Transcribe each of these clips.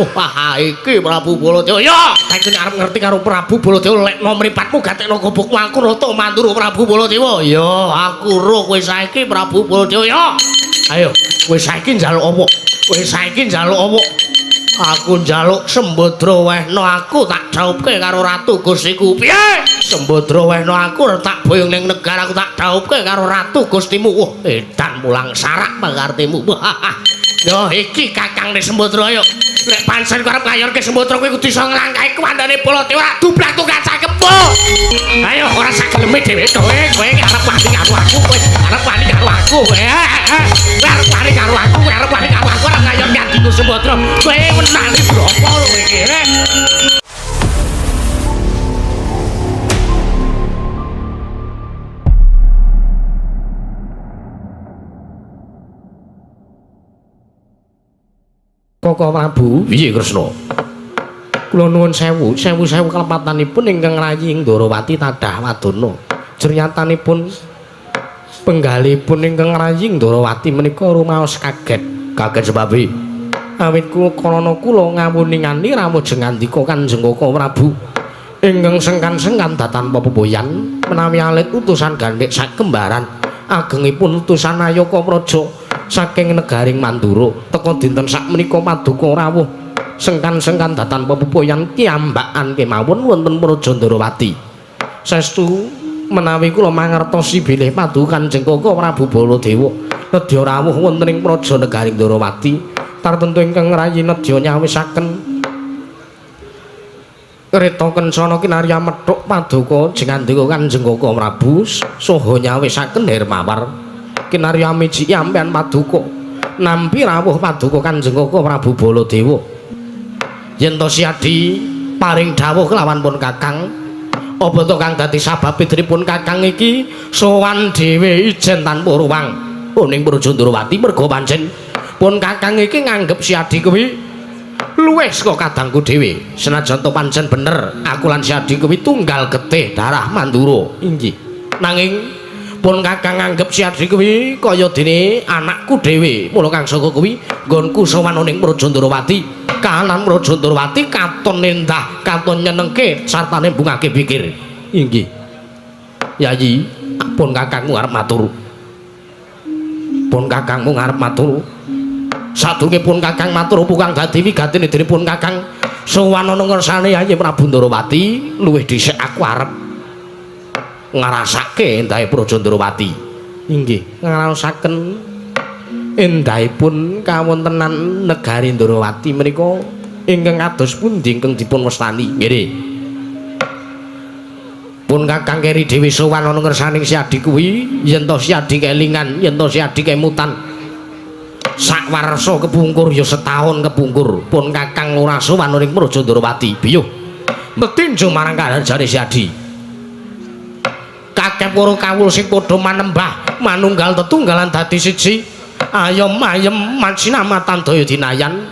Wah, iki Prabu Baladewa. Ya, saiki arep ngerti karo Prabu Baladewa lekno mripatmu gatekno gobokmu aku rata mandura Prabu Baladewa. Ya, aku ro kowe saiki Prabu Baladewa. Ya. Ayo, kowe saiki njaluk apa? Kowe saiki njaluk apa? Aku njaluk Sembadra wehno aku tak dhaupke karo Ratu Gustiku. Piye? Sembadra wehno aku tak boyong ning negara aku tak dhaupke karo Ratu Gustimu. Wah, edan mulang sarak pangartimu. Yo iki kakangne Sembadra yo. Nek pancen arep ngayorke Sembadra kowe kudu iso nglangkahi kuwandane Baladewa ora dublak tukang cakepmu. Ayo ora sageleme dhewe kowe, kowe arep wani karo aku, kowe arep wani karo aku. Kowe arep wani karo aku, kowe arep wani karo aku arep ngayorke adikku Sembadra. Kowe menangi brapa kowe iki? Koko Prabu, piye Kresna? Kula nuwun sewu, sewu-sewu kalepatanipun ingkang rayi ing Ndorowati tadah wadana. Jernyatanipun penggalipun ingkang rayi ing Ndorowati menika rumaos kaget. Kaget sebabe awit kula karana kula ngawuningani rawuh jengandika Kanjeng Koko Prabu ingkang sengkan-sengkan datan pepoyan menawi alit utusan gandhek sakembaran agengipun utusan Ayaka Praja saking negaring Mandura teka dinten sakmenika paduka rawuh sengkan-sengkan datan pepoyan kiyambakan kemawon wonten Praja Ndorowati. Saestu menawi kula mangertosi bilih paduka Kanjeng Koko Prabu Baladewa nedya rawuh wonten ing Praja negaring Ndorowati tartemtu ingkang rayi nedya nyawisaken kereta kencana kinarya methuk paduka jengandika Kanjeng Koko Prabu saha nyawisaken Hermawar kinarya mijiki ampeyan paduka nampi rawuh paduka Kanjeng Koko Prabu Baladewa. Yen to Siadi paring dawuh kelawan pun Kakang, apa to kang dadi sabab pun Kakang iki sowan dhewe ijen tanpa ruwang ning Praja Ndorowati merga pancen pun Kakang iki nganggep Siadi kuwi luwih saka kadangku dhewe. Senajan to pancen bener aku lan Siadi kuwi tunggal getih darah Mandura. Inggih. Nanging pun Kakang nganggep Siadi kuwi kaya dene anakku dhewe. Mula kang saka kuwi nggonku sowan ning Praja Ndorowati. Kahanan Praja Ndorowati katon endah, katon nyenengke sartane bungake pikir. Inggih. Yayi, pun Kakangmu arep matur. Pun Kakangmu arep matur. Sadurunge pun Kakang matur apa kang dadi wigatine dene pun Kakang sowan ana ngersane Yayi Prabu Ndorowati, luwih dhisik aku arep ngrasake endahe Praja Ndorowati. Inggih, ngraosaken endahipun kawontenan negari Ndorowati menika ingkang kados pundi ingkang dipun wastani? Nggih. Pun Kakang keri dhewe sowan ana ngersaning Siadi kuwi, yen to Siadi kelingan, yen to Siadi kemutan. Sakwarsa kepungkur ya setahun kepungkur, pun Kakang ora sowan ning Praja Ndorowati. Biyuh. Metinju marang kaharjane Siadi. Kakek para kawula sing padha manembah manunggal tetunggalan dadi siji, ayom ayem mansinamatan daya dinayan,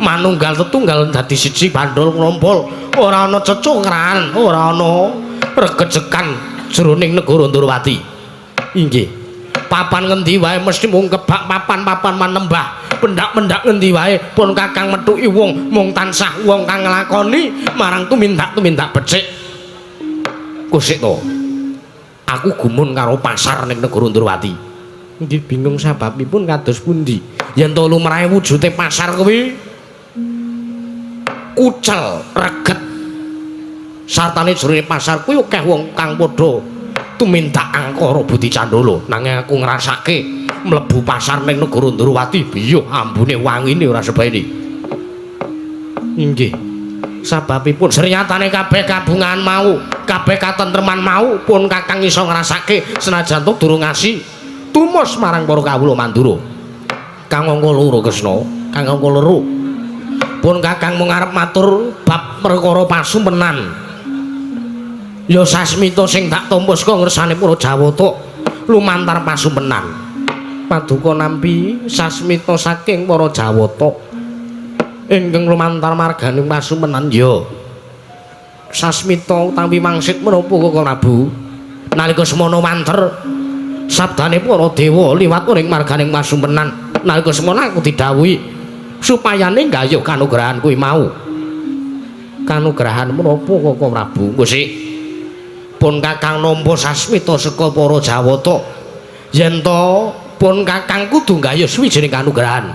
manunggal tetunggalan dadi siji bandul nglompol, ora ana cecungran, ora ana regejekan jroning negara Ndorowati. Inggih. Papan ngendi wae mesti mung kebak papan-papan manembah, pendak-pendak ngendi wae pun Kakang methuki wong mung tansah wong kang nglakoni marang tumindak-tumindak becik. Kusik to. Aku gumun karo pasar ning negara Ndorowati. Nggih, bingung sababipun kados pundi? Yen to lumrahe wujude pasar kuwi kucel, reget. Sartane jroning pasar kuwi akeh wong kang padha tumindak angkara budi candala. Nanging aku ngrasake mlebu pasar ning negara Ndorowati, biyuh ambune wangine ora sebaene. Inggih. Sababipun sernyatane kabeh kabungan mau, kabeh katentreman mau pun Kakang iso ngrasake senajan to durung ngasi tumus marang para kawula Mandura. Kang angka loro Kresna, kang angka loro. Pun Kakang mung arep matur bab perkara pasumpenan. Ya sasmita sing tak tampa saka ngersane para Jawata lumantar pasumpenan. Paduka nampi sasmita saking para Jawata ingkang lumantar marganing pasumpenan ya. Sasmita utawi wangsit menapa Koko Prabu? Nalika semono wanter sabdane para dewa liwat ing marganing pasumpenan. Nalika semono aku didhawuhi supayane nggayuh kanugrahan kuwi mau. Kanugrahan menapa Koko Prabu? Gusti, pun Kakang nampa sasmita saka para Jawata yen to pun Kakang kudu nggayuh suwijining kanugrahan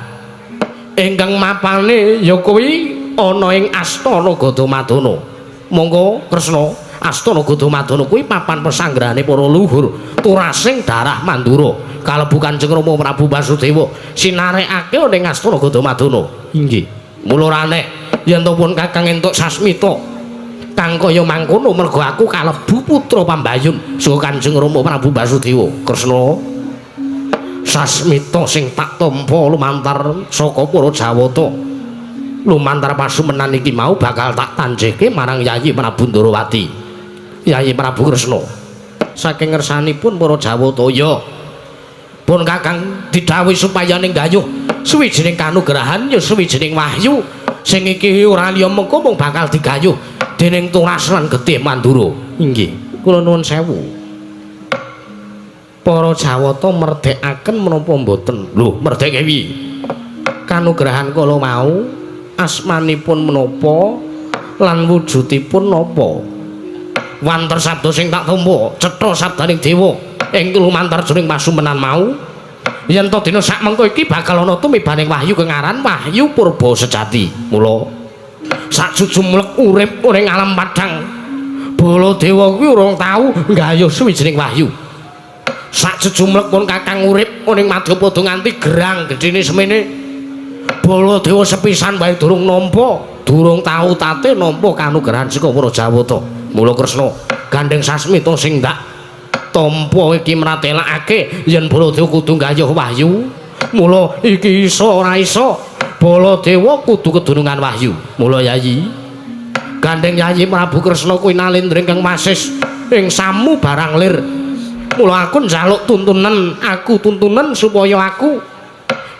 ingkang mapane ya kuwi ana ing Astana Gadamadana. Monggo Kresna, Astana Gadamadana kuwi papan pesanggrahane para luhur turasing darah Mandura kalebu Kanjeng Rama Prabu Basudewa sinarekake ana ing Astana Gadamadana. Inggih. Mula ora aneh yen to pun Kakang entuk sasmita kang kaya mangkono mergo aku kalebu putra pambayun saka Kanjeng Rama Prabu Basudewa. Kresna, sasmita sing tak tampa lumantar saka para Jawata lumantar pasumenan iki mau bakal tak tanjeke marang Yayi Prabu Ndorowati, Yayi Prabu Kresna. Saking ngersanipun para Jawata, ya pun Kakang didhawuhi supaya ning gayuh suwijining kanugrahan ya suwijining wahyu sing iki ora liya mengko mung bakal digayuh dening turas lan getih Mandura. Inggih, kula nuwun sewu. Para Jawata merdekaken menapa mboten? Lho, merdekake piye? Kanugrahan kala mau asmanipun menapa lan wujudipun napa? Wanter sabda sing tak tampa, cetha sabdaning dewa ing lumantar jroning pasumenan mau yen to dina sakmengko iki bakal ana tumibaning wahyu kang aran Wahyu Purba Sejati. Mula sajujumlek urip ning alam padhang Baladewa kuwi urung tau nggayuh suwijining wahyu. Sajujumlek pun Kakang urip ning Madyapada nganti gerang gedhene semene, Baladewa sepisan wae durung nampa, durung tau tate nampa kanugrahan saka para Jawata. Mula Kresna, gandeng sasmita sing ndak tampa iki mratelakake yen Baladewa kudu nggayuh wahyu. Mula iki iso ora iso Baladewa kudu kedunungan wahyu. Mula Yayi, gandeng Yayi Prabu Kresna kuwi nalendra ingkang wasis ing samu barang lir. Mula aku njaluk tuntunan, aku tuntunan supaya aku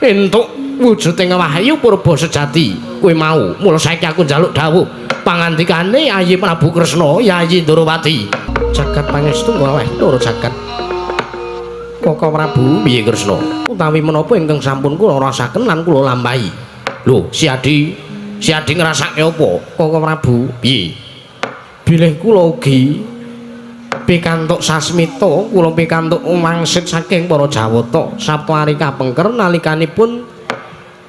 entuk wujuding wahyu purba sejati kuwi mau. Mula saiki aku njaluk dawuh pangandikane Yayi Prabu Kresna, Yayi Ndorowati. Jagat pangestu kula weh jagat. Koko Prabu piye Kresna? Utawi menapa ingkang sampun kula rasaken lan kula lampahi. Lho, si Adi, si Adi ngrasake apa? Koko Prabu piye? Bilih kula ugi pikantuk sasmita, kula pikantuk wangsit saking para Jawata Sabtu ari kapengker nalikanipun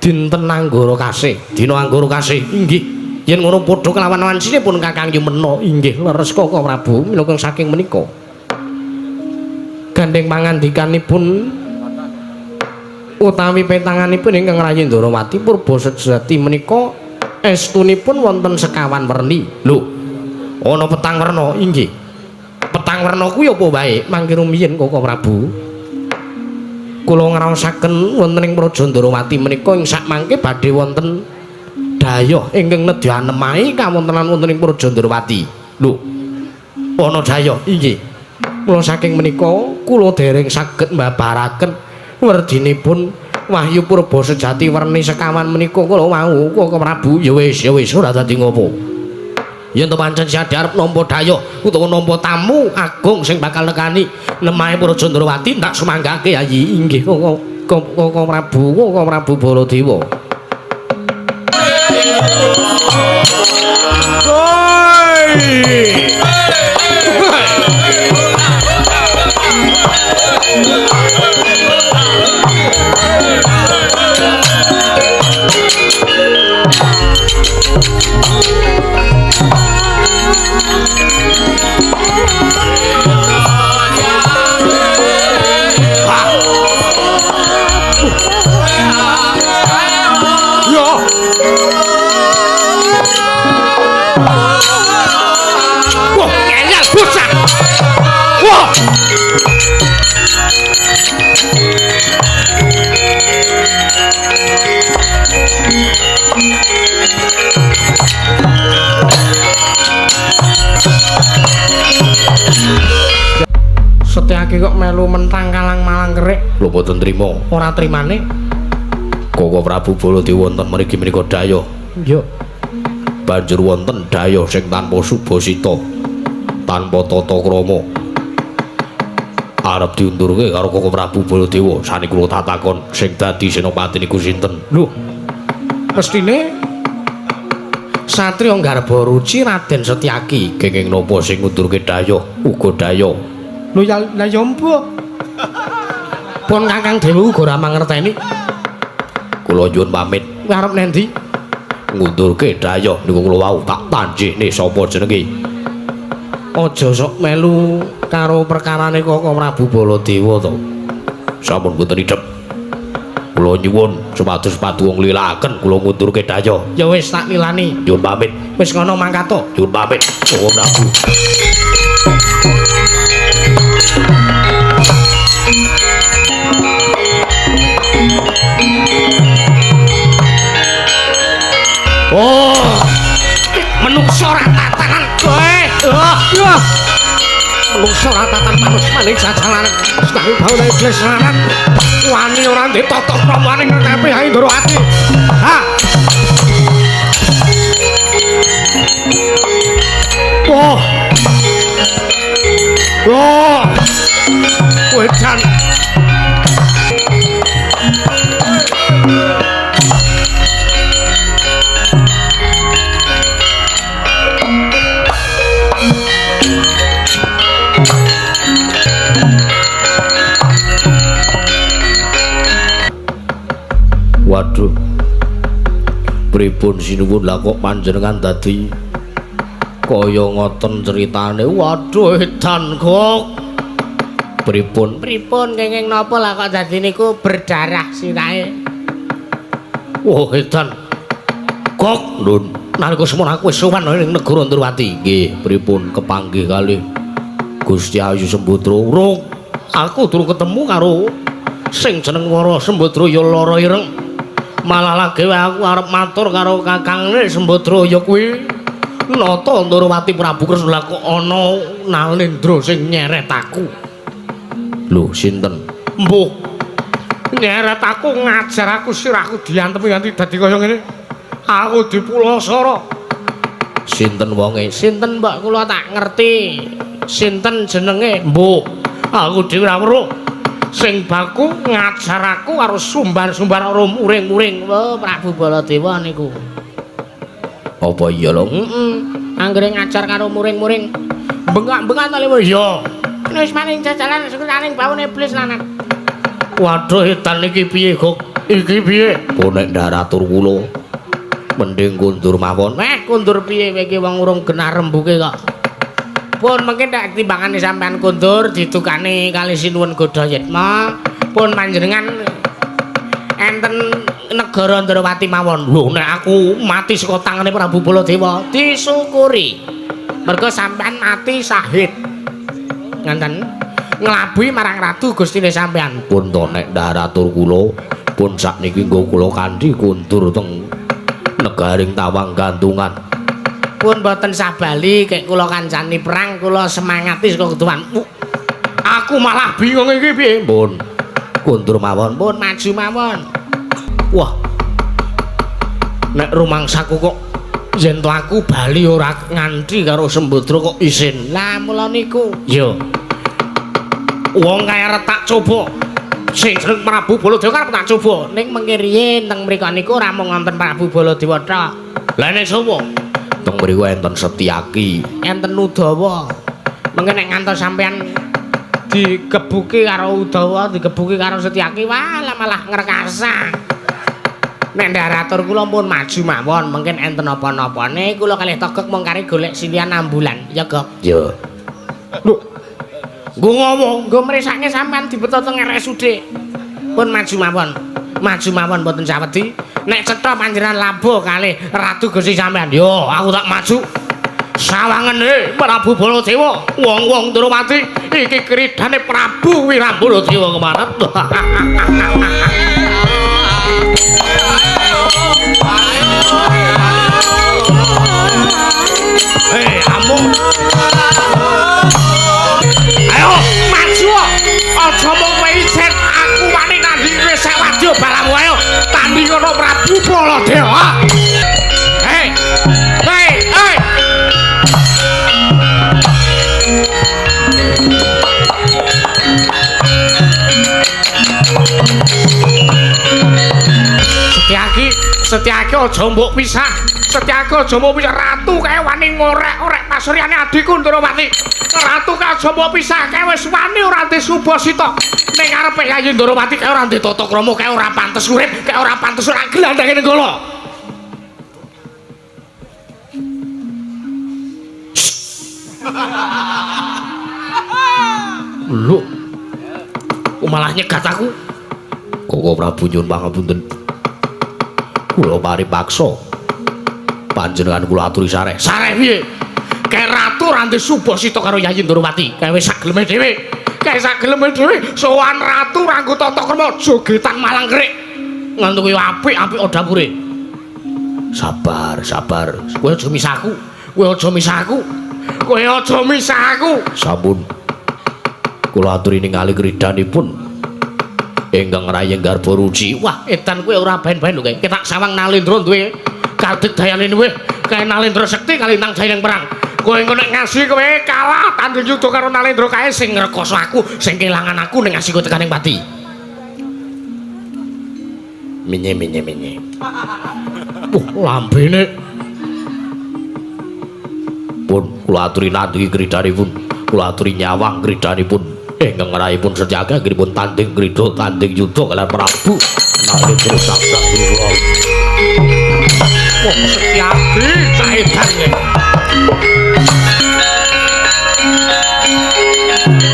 dinten Anggara Kasih. Dina Anggara Kasih. Inggih. Yen ngono padha kelawan wansine pun Kakang Yumena. Inggih, leres Koko Prabu minangka saking menika. Gandeng pangandikanipun utawi petanganipun ingkang Rayi Ndorowati purba sejati menika estunipun wonten sekawan werni. Lho, ana petang werna. Inggih. Petang werna kuwi apa wae? Mangke rumiyin Koko Prabu. Kula ngraosaken wonten ing Praja Ndorowati menika ing sakmangke badhe wonten dayoh ingkang nedya anemahi kawontenan wonten ing Praja Ndorowati. Lho, ana dayoh. Inggih. Mula saking menika kula dereng saged mbabaraken werdinipun wahyu purba sejati werni sekawan menika kula wau Koko Prabu. Ya wis, ya wis ora dadi ngopo. Yen to pancen si Adi arep nampa dayoh utawa nampa tamu agung sing bakal nekani nemahe Praja Ndorowati tak sumanggake Yayi. Inggih Koko Prabu, Koko Prabu Baladewa. Setyaki kok melu mentang kalang malang kerik. Lho mboten trima. Ora trimane. Koko Prabu Baladewa wonten mriki menika dayoh. Nggih. Banjur wonten dayoh sing tanpa subasita, tanpa tata krama. Arep diundurke karo Koko Prabu Baladewa. Sani kula tatakon sing dadi senopati niku sinten? Lho. Mestine Satria Garba Ruci Raden Setyaki kenging napa sing ngundurke dayuh uga dayuh. Lho ya lah ya mbok. Pun Kakang Dewa uga ora mangerteni. Kula nyuwun pamit. Kowe arep nendi? Ngundurke dayuh niku kula wau tak tanjihne sapa jenenge. Aja sok melu karo perkarane Koko Prabu Baladewa to. Sampun boten idep. Kula nyuwun supados paduka nglilaken kula ngundurke dayuh. Ya wis tak lilani. Nyuwun pamit. Wis ngono mangkat to. Nyuwun pamit. Koko Prabu. Oh, menungso ora tatanan kowe. Oh, menungso ora tatan manus maning jajalan. Sedang baune iblis laran. Wani ora ndek tata krama ning kabeh ae Ndorowati. Ha. Oh. Oh. Kowe jan. Waduh. Pripun sinuwun lah kok panjenengan dadi kaya ngoten ceritane. Waduh edan kok. Pripun? Pripun kenging napa lah kok dadi niku berdarah sirahe. Wah edan. Kok Ndun, nalika semono aku wis sowan ning negara Ndrawati. Nggih, pripun kepanggih kalih Gusti Ayu Sembadra. Urung. Aku durung ketemu karo sing jeneng Wara Sembadra ya lara ireng. Malah lagi aku arep matur karo kakangne Sembadra ya kuwi Nata Ndrawati Prabu Kresna kok ana Nalendra sing nyeret aku. Lho sinten? Mbuh. Nyeret aku ngajar aku sirahku diantemi nganti dadi kaya ngene. Aku dipulasara. Sinten wonge? Sinten mbok kula tak ngerti. Sinten jenenge? Mbuh. Aku dhewe ora weruh. Sing baku ngajar aku karo sumbar-sumbar karo muring-muring. Oh, Prabu Baladewa niku. Apa iya lho? Heeh. Anggere ngajar karo muring-muring. Bengak-bengak ta lho. Iya. Wis maning jajalan sekutaning baune iblis lanang. Waduh edan iki piye, Gok? Iki piye? Bonek ndaratur kula. Mending kundur mawon. Meh kundur piye kowe iki wong urung genah rembuke kok. Pun mungkin nek timbangane sampean kundur didukani kali Sinuwun Godhayitma, pun panjenengan enten negara Ndrawati mawon. Lho nek aku mati saka tangane Prabu Baladewa disyukuri. Mergo sampean mati syahid. Ngoten. Nglabuhi marang ratu gustine sampean. Pun to nek ndaratur kula, pun sakniki nggo kula kanthi kundur teng negaring Tawang Gantungan. Pun boten sabali kek kula kancani perang kula semangati saka ketuan. Aku malah bingung iki piye? Pun kundur mawon, pun maju mawon. Wah. Nek rumangsaku kok yen to aku bali ora nganti karo Sembadra kok isin. Lah mula niku. Ya. Wong kaya arep tak coba. Sing jeneng Prabu Baladewa arep tak coba. Ning mengki riyin teng mriku niku ora mung wonten Prabu Baladewa tok. Lah nek sapa? Teng mriku enten Setyaki, enten Udawa. Mengke nek ngantos sampean digebuki karo Udawa, digebuki karo Setyaki, wah lah malah ngrekasa. Nek ndaratur kula pun maju mawon, mungkin enten napa-napane kula kalih Togok mung kari golek silian ambulan. Ya, Gok. Ya. Lho. Nggo ngopo? Nggo mresake sampean dibeto teng RSUD. Pun maju mawon. Maju mawon mboten sawedi. Nek cetha panjenengan labuh kalih Ratu Gusti sampean. Yo, aku tak maju. Sawangene Prabu Baladewa, wong-wong Ndrawati iki kridane Prabu Wirambaladewa kemaret. Hei, amuk. Ayo, maju. Aja mung kowe ijen, aku wani nandhingi kowe sak wadya balamu ayo. Tanding ana Prabu Baladewa. Hei. Hei, hei. Setyaki aja mbok pisah. Setyaki aja mbok pisah. Ratu kae wani ngorek-orek pasuryane adhiku Ndorowati. Ratu kae aja mbok pisah, kae wis wani ora ndek subasita. Ning ngarepe Yayi Ndorowati kae ora ndek tata krama, kae ora pantes urip, kae ora pantes ora glandhange Nenggala. Lho. Kok malah nyegat aku? Koko Prabu nyuwun pangapunten. Kula paripaksa panjenengan kula aturi sareh. Sareh piye? Kae ratu ora ndek subasita karo Yayi Ndorowati. Kae wis sageleme dhewe. Kae sageleme dhewe sowan ratu nganggo tata krama jogetan malang kerik. Ngantuk yo apik-apik dapure. Sabar, sabar. Kowe aja misah aku. Kowe aja misah aku. Kowe aja misah aku. Sampun. Kula aturi ningali kridanipun ingkang rayeng garba ruci. Wah, edan kowe ora ben-ben lho kae. Ketak sawang Nalendra duwe kadeg dayane luwih. Kae Nalendra sekti kalintang jayeng perang. Kowe engko nek ngasi kowe kalah tanding yuda karo Nalendra kae sing ngrekoso aku, sing kelangan aku ning ngasi kowe tekaning pati. Minye minye minye. Wah, lambene. Pun kula aturi nandingi kridanipun, kula aturi nyawang kridanipun. Ingkang ngrayipun Setyaki anggenipun tanding krida tanding yuda kaliyan Prabu Nalendra Sabrang Wiwa. Wah, Setyaki cah edan kowe.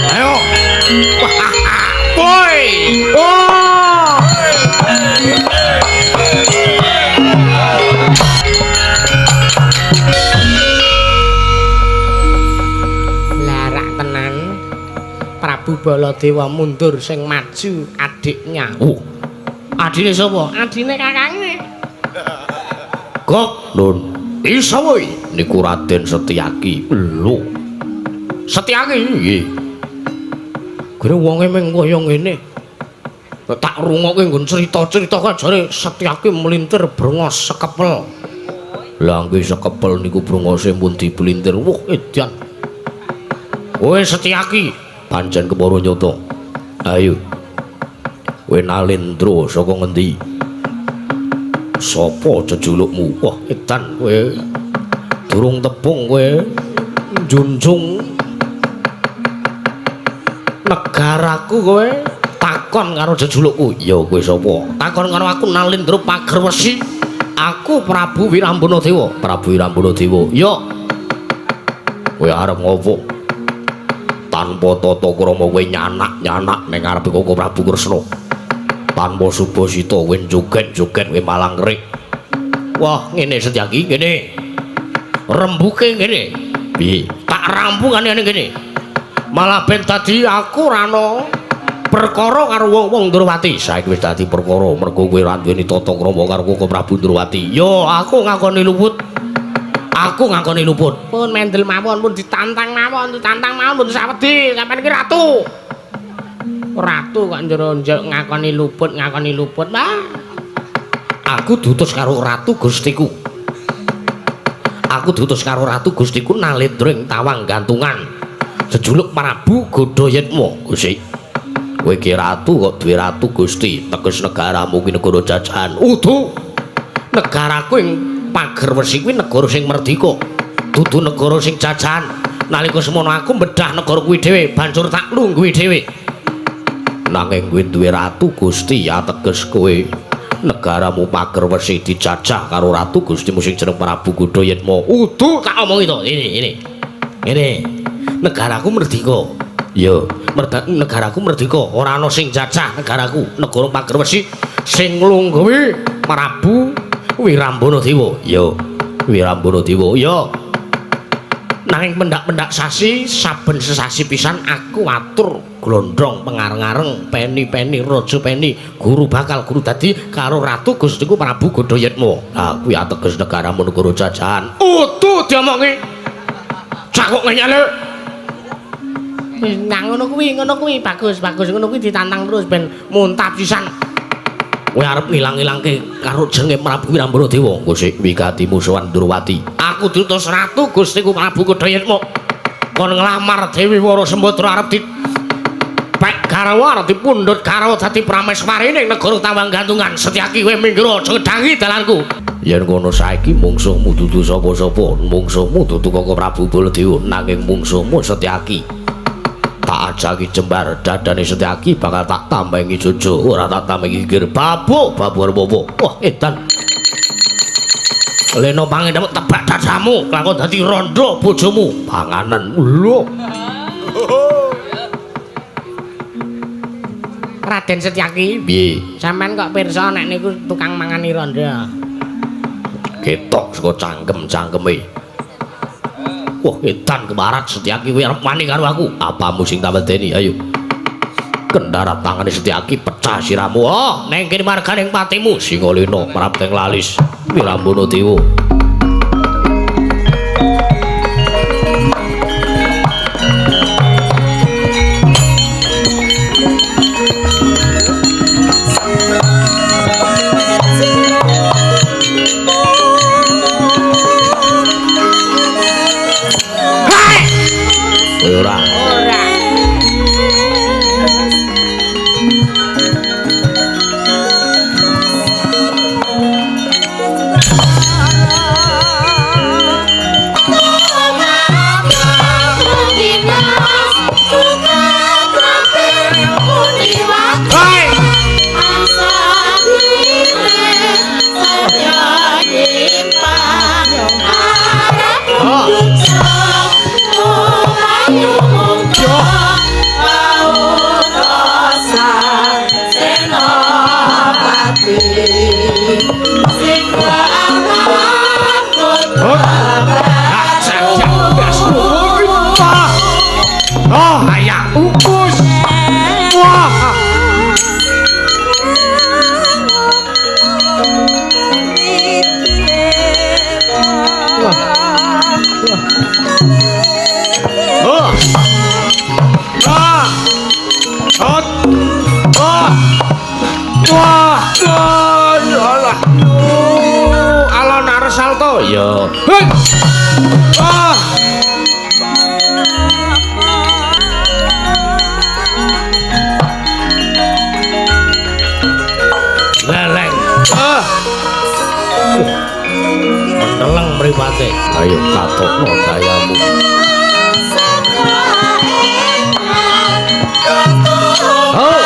Ayo. Woi. Oh. Larak tenan. Prabu Baladewa mundur sing maju adiknya. Oh. Adine sapa? Adine kakange. Gok, Nun. Iso woi niku Raden Setyaki. Lho. Setyaki nggih. Gere wonge mung kaya ngene. Tak rungokke nggon cerita-cerita kan jare Setyaki melintir brengos sekepel. Lah nggih sekepel niku brengose pun dipelintir. Wah, edan. Kowe Setyaki pancen kepara nyata. Ayo. Kowe Nalendra saka ngendi? Sapa jejulukmu? Wah, edan kowe. Durung tepung kowe njunjung negaraku kowe takon karo jejulukku. Ya kowe sapa? Takon karo aku Nalendra Pagerwesi. Aku Prabu Wirambana Dewa. Prabu Wirambana Dewa. Ya. Kowe arep ngopo? Tanpa tata krama kowe nyanak-nyanak ning ngarepe Koko Prabu Kresna. Tanpa subasita kowe joget-joget kowe malang kerik. Wah, ngene Setyaki, ngene. Rembuke ngene. Piye? Tak rampungane ngene. Malah ben dadi aku ora ana perkara karo wong-wong Ndorowati. Saiki wis dadi perkara mergo kowe ora duweni tata krama karo Koko Prabu Ndorowati. Yo, aku ngakoni luput. Aku ngakoni luput. Pun mendel mawon, pun ditantang mawon, ditantang mawon pun sawedi sampeyan iki ratu. Ratu kok njero ngakoni luput, ngakoni luput. Wah. Aku diutus karo Ratu Gustiku. Aku diutus karo Ratu Gustiku Nalendra ing Tawang Gantungan. Jejuluk Prabu Godhayitma. Gusti. Kowe iki ratu kok duwe ratu Gusti, teges negaramu kuwi negara jajahan. Udu. Negaraku ing Pagerwesi kuwi negara sing merdika. Dudu negara sing jajahan. Nalika semono aku mbedah negara kuwi dhewe, banjur tak lungguhi dhewe. Nanging kowe duwe ratu Gusti, ateges kowe negaramu Pagerwesi dijajah karo ratu Gustimu sing jeneng Prabu Godhayitma. Udu tak omongi to. Ini, ini. Ngene. Negaraku merdika. Ya, negaraku merdika, ora ana sing jajah negaraku. Negara Pagerwesi sing nglungguhi Prabu Wirambana Dewa. Ya, Wirambana Dewa. Ya. Nanging pendak-pendak sasi saben sesasi pisan aku atur glondong pengareng-areng peni-peni raja peni guru bakal guru dadi karo ratu Gustiku Prabu Godhayitma. Lah kuwi ateges negaramu negara jajahan. Udu diomongi. Cak kok ngenyek. Wis nang ngono kuwi bagus bagus ngono kuwi ditantang terus ben muntap pisan. Kowe arep ngilang-ilangke karo jenenge Prabu Wirambana Dewa. Engko sik wigati musuhan Ndorowati. Aku diutus Ratu Gustiku Prabu Godhayitma kon nglamar Dewi Wara Sembadra arep di pek garwa arep dipundhut garwa dadi prameswari ning negara Tawang Gantungan. Setyaki kowe minggir aja ngedangi dalanku. Yen ngono saiki mungsuhmu dudu sapa-sapa, mungsuhmu dudu Koko Prabu Baladewa, nanging mungsuhmu Setyaki. Tak ajaki jembar dadane Setyaki bakal tak tambahi jojo, ora tak tambahi gigir. Babu, babu arep apa? Wah, edan. Leno pangendhek tebak dadamu, kelakon dadi rondo bojomu. Panganan lho. Raden Setyaki, piye? Sampeyan kok pirsa nek niku tukang mangani rondo? Ketok saka cangkem-cangkeme. Wah, edan kemarat Setyaki kowe arep wani karo aku. Apamu sing tak wedeni? Ayo. Kendarat tangane Setyaki pecah siramu. Oh, neng kene marganing patimu. Singalena prapteng lalis Wirambana Dewa. Ora. Ora. Ya. Ah. Leleng. Ah. Menteleng mripate. Ayo katokno gayamu. Oh.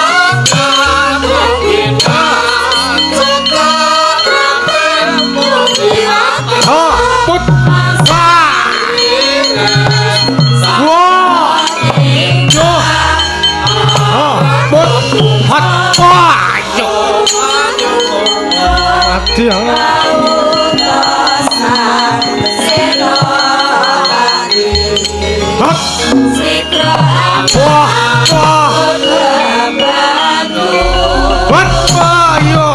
Oh, put. Wah. Wah. Yo. Oh, put. Hot. Wah. Yo. Mati ya. Hot. Wah. Wah. Hot. Wah. Yo.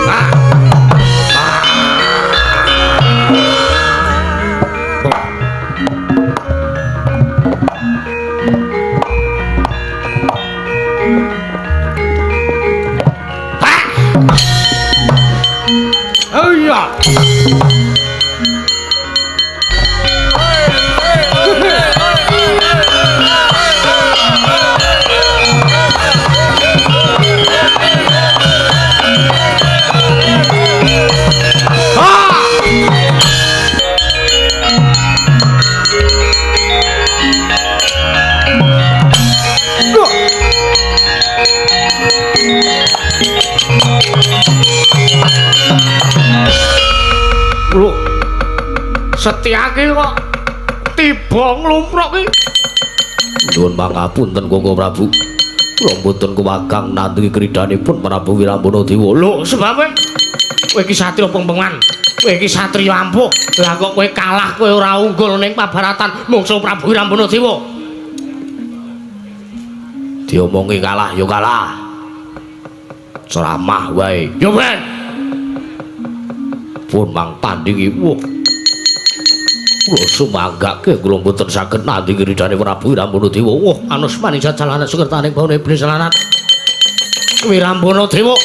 Ah. Setyaki kok tiba nglumpruk ki. Nyuwun pangapunten Koko Prabu. Kula mboten kuwagang nandingi kridanipun Prabu Wirambana Dewa. Lho, sebabe kowe iki satriya pengpengan. Kowe iki satriya ampuh. Lah kok kowe kalah, kowe ora unggul ning pabaratan mungsuh Prabu Wirambana Dewa. Diomongi kalah ya kalah. Ceramah wae. Ya ben. Pun mang tandingi. Wah. Kula sumanggake kula mboten saged nandingi ridane Prabu Wirambana Dewa. Wah, anusmani jajalanan sukertaning baune iblis lanat. Wirambana Dewa,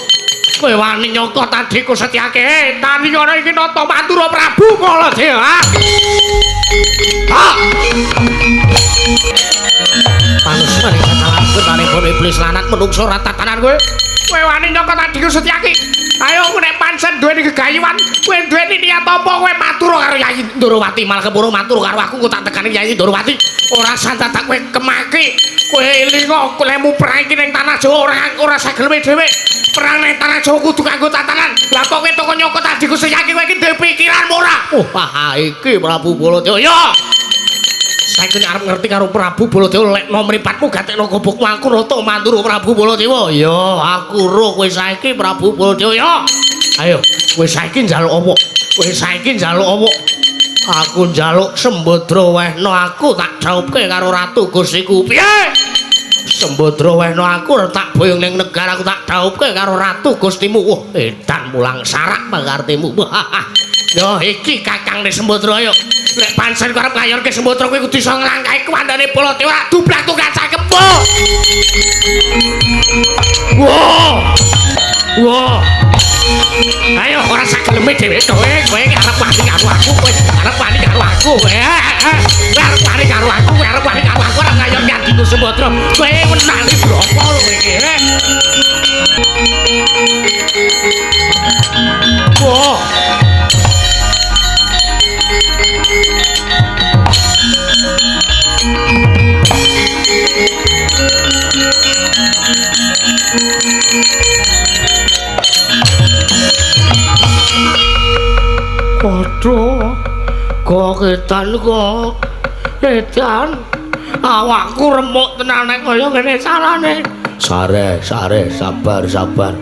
kowe wani nyokot adhiku Setyake. Tani ana iki nata mantura Prabu Baladewa. Ha! Anusmani jajalanan sukertaning baune iblis lanat menungso ratatanan kowe. Kowe wani nyokot adhiku Setyake. Ayo nek pancen duweni gegayuhan, kowe duweni niat apa kowe matur karo Yayi Ndorowati, malah kepuro matur karo aku, engko tak tekani Yayi Ndorowati. Ora santat tak kowe kemaki. Kowe elinga lemu perang iki ning tanah Jawa ora sageleme dhewe. Perang ning tanah Jawa kudu kanggo tatanan. Lah kok kowe toko nyokot adhiku Setyaki, kowe iki duwe pikiran ora? Oh, ah iki Prabu Baladewa. Ya. Saiki nek arep ngerti karo Prabu Baladewa, lekno mripatmu gatekno gobokmu aku rata manduru Prabu Baladewa. Ya, aku ro kowe saiki Prabu Baladewa. Ya. Ayo, kowe saiki njaluk apa? Kowe saiki njaluk apa? Aku njaluk Sembadra wehno aku tak dhaupke karo Ratu Gustiku. Piye? Sembadra wehno aku tak boyong ning negara aku tak dhaupke karo Ratu Gustimu. Wah, edan mulang sarak pangartimu. Yo iki kakangne Sembadra yo. Nek pancen arep ngayorke Sembadra kowe kudu iso nglangkahi kuwandane Baladewa dublak tukang cakepmu. Wah. Wah. Ayo ora sageleme dhewe kowe, kowe arep wani karo aku, kowe arep wani karo aku. Kowe arep wani karo aku, kowe arep wani karo aku ora ngayorke adhiku Sembadra. Kowe menangi brapa lho iki? Wah. Waduh, kok edan kok edan awakku remuk tenan nek kaya ngene carane. Sare, sare, sabar, sabar.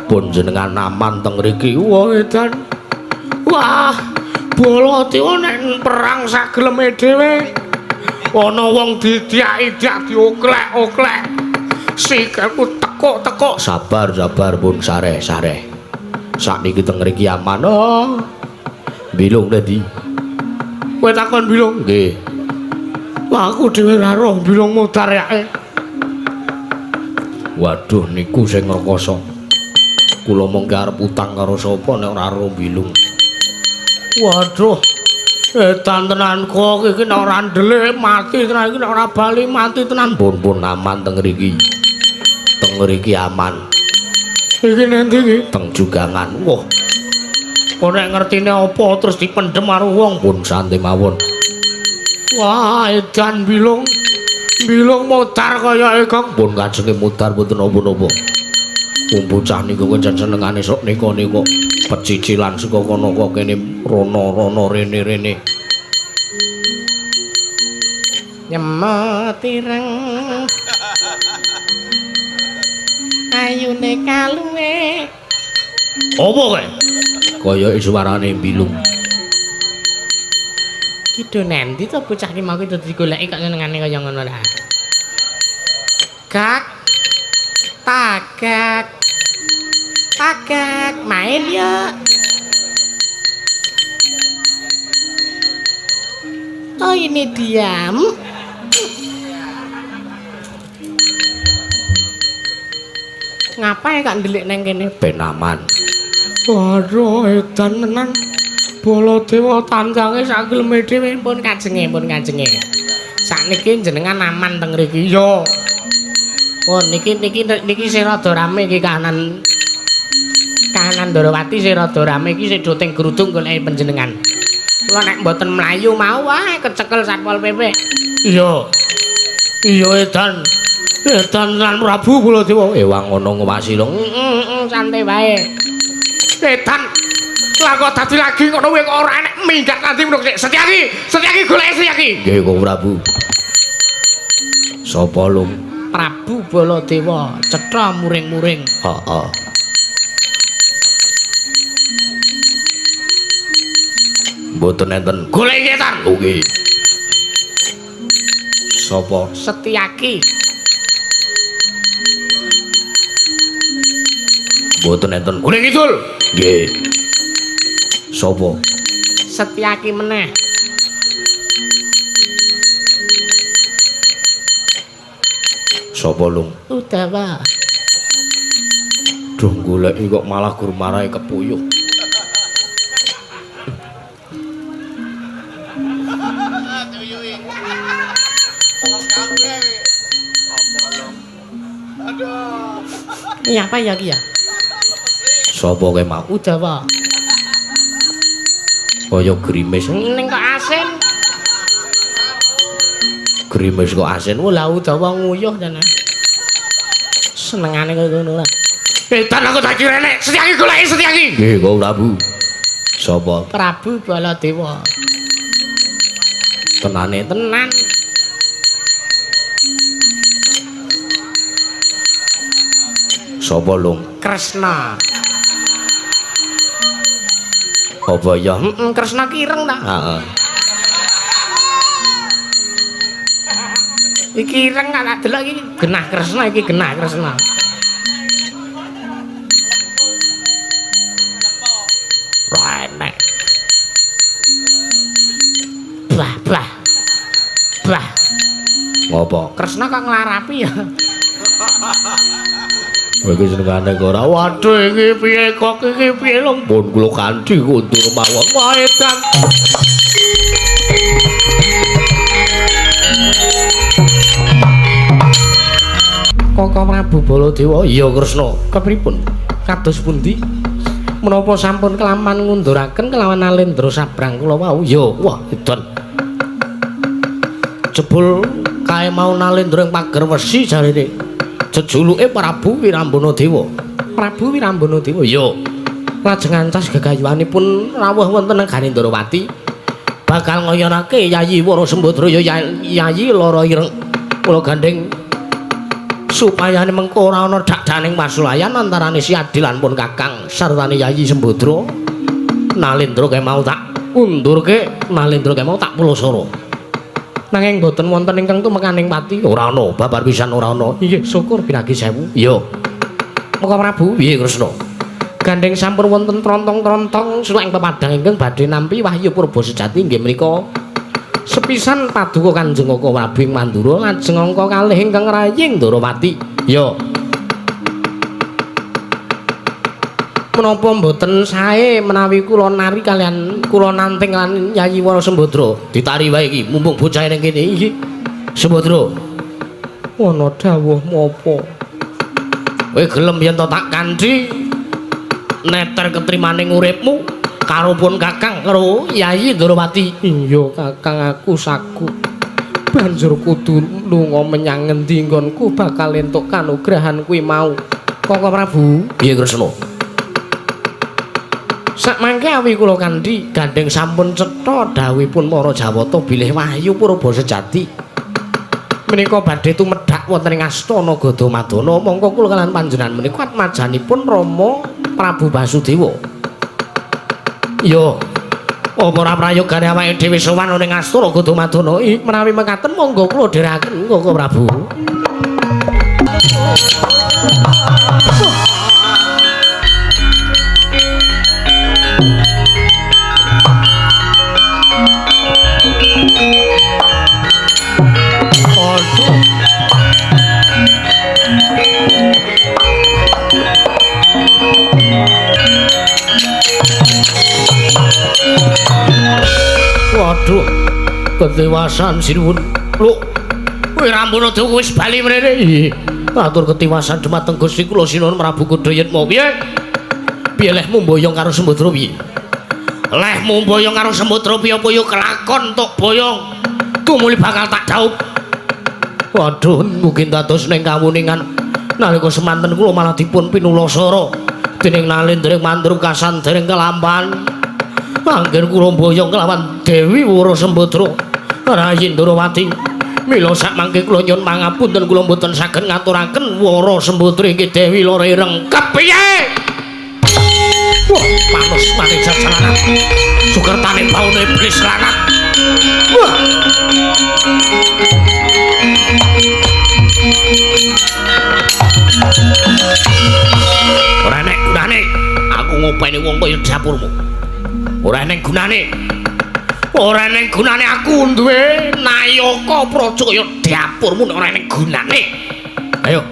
Pun jenengan aman teng mriki. Wah, edan. Wah, Baladewa nek perang sageleme dhewe. Ana wong didiak-idiak dioklek-oklek. Sikilku tekuk-tekuk. Sabar, sabar pun sare, sare. Sakniki teng mriki aman. Oh. Bilung tadi. Kowe takon Bilung? Nggih. Wah, aku dhewe ora roh Bilung mudhar yake. Waduh, niku sing ngrekoso. Kula mung arep utang karo sapa nek ora roh Bilung. Waduh. Edan tenan kok iki nek ora ndelik mati tenan iki, nek ora bali mati tenan. Pun-pun aman teng mriki. Teng mriki aman. Iki ngendi iki? Teng Jugangan. Wah. Kok nek ngertine apa terus dipendhem karo wong. Pun santai mawon. Wah, edan Bilung. Bilung mudhar kaya Kang. Pun kajenge mudhar mboten napa-napa. Wong bocah niku kencen senengane sok nika-nika pecicilan saka kono kok kene rono-rono rene-rene. Nyemet ireng ayune kaluwe. Apa kowe? Kaya suarane Bilung. Ki do nendi to bocah ki mau ki dadi digoleki kok senengane kaya ngono lah. Gak tagak tagak main yuk. Oh ini diam. Ngapain kak ndelik neng kene? Ben aman. Waduh, edan tenan. Baladewa tancange sageleme dhewe. Pun kajenge, pun kajenge. Sakniki jenengan aman teng mriki. Iya. Pun niki niki niki sing rada rame iki kahanan. Kahanan Ndorowati sing rada rame iki sing do teng grudung goleki panjenengan. Kula nek mboten mlayu mau wae kecekel Satpol PP. Iya. Iya edan. Edan lan Prabu Baladewa. Ewang ngono ngewasi lho. Santai wae. Edan. Lah kok dadi lagi ngono kuwi kok ora enek minggat nanti ngono. Setyaki, Setyaki goleki Setyaki. Nggih, Kang Prabu. Sapa lung? Prabu Baladewa cetha muring-muring. Heeh. Mboten enten. Goleki ngetan. Oke. Sapa? Setyaki. Mboten enten. Goleki kidul. Nggih. Sapa? Setyaki meneh. Sapa lung? Udawa. Duh goleki kok malah gur marahi kepuyuh. Ini apa ya ki ya? Sapa kowe mau? Udawa. Kaya grimis. Ning kok asin. Grimis kok asin. Oh lah Udawa nguyuh tenan. Senengane kaya ngono lah. Edan aku dadi renek. Setyaki goleki Setyaki. Nggih, Kang Prabu. Sapa? Prabu Baladewa. Tenane Tenan. Sapa lung? Kresna. Apa ya? Heeh, Kresna ki ireng ta? Heeh. Iki ireng kok tak delok iki genah Kresna iki genah Kresna. Ora enek. Bah bah. Bah. Ngopo? Kresna kok nglarapi ya. Kowe iki senengane kok ora. Waduh iki piye kok iki piye lho? Pun kula kanthi kundur mawon. Wah edan. Koko Prabu Baladewa. Iya Kresna. Kepripun? Kados pundi? Menapa sampun kelaman ngunduraken kelawan Nalendra sabrang kula wau? Ya, wah edan. Jebul kae mau Nalendra ing pager wesi jarene. Jejuluke Prabu Wirambana Dewa. Prabu Wirambana Dewa. Iya. Lajeng ancas gegayuhanipun rawuh wonten negari Ndrawati. Bakal ngoyonake Yayi Wara Sembadra ya Yayi Lara Ireng. Kula gandeng supayane mengko ora ana dakdaning pasulayan antarane Si Adi lan pun Kakang sartane Yayi Sembadra. Nalendra kae mau tak undurke, Nalendra kae mau tak pulasara. Nanging boten wonten ingkang tumekaning pati. Ora ana, babar pisan ora ana. Inggih, syukur pinagi sewu. Iya. Moko Prabu, piye Kresna? Gandeng sampun wonten trontong-trontong sulak ing pepadang ingkang badhe nampi wahyu purba sejati inggih menika sepisan paduka Kanjeng Koko Prabu ing Mandura lajeng angka kalih ingkang raying Ndrawati. Iya. Menapa mboten sae menawi kula nari kalian kula nanting lan Yayi Wara Sembadra? Ditari wae iki mumpung bocah ning kene iki. Sembadra. Ana dawuh menapa? Kowe gelem yen to tak kanthi neter ketrimaning uripmu karo pun Kakang karo Yayi Ndrawati. Iya Kakang, aku saku. Banjur kudu lunga menyang ngendi nggonku bakal entuk kanugrahan kuwi mau. Koko Prabu, piye Kresna? Sakmangke awi kula kanthi gandeng sampun cetha dawuhipun para Jawata bilih wahyu purba sejati menika badhe tumedhak wonten ing astana Gadamadana. Mongko kula kalian panjenengan menika atmajanipun Rama Prabu Basudewa. Iya. Apa ora prayogane awake dhewe sowan ning astana Gadamadana? Menawi mekaten monggo kula dherekaken Koko Prabu. Waduh, ketiwasan sinuwun. Lho, kowe Rambana Dewa wis bali mrene. Atur ketiwasan dumateng Gusti kula sinuwun Prabu Kudayatma. Piye? Piye lehmu mboyong karo Sembadra piye? Lehmu mboyong karo Sembadra piye apa ya kelakon tok boyong. Tumuli bakal tak dhaup. Waduh, mungkin dados ning kawuningan nalika semanten kula malah dipun pinulasara dening Nalendra mandru kasan dereng kelampan. Anggen kula mboyong kelawan Dewi Wara Sembadra Rayi Ndrawati. Mila sakmangke kula nyuwun pangapunten kula mboten saged ngaturaken Wara Sembadra inggih Dewi Loro Ireng. Kepiye? Wah, panus mane jajalanan. Sukertane baune iblis lanat. Wah. Ora enek gunane aku ngopeni wong kaya dapurmu. Ora enek gunane. Ora enek gunane aku duwe nayaka praja kaya dapurmu nek ora enek gunane. Ayo.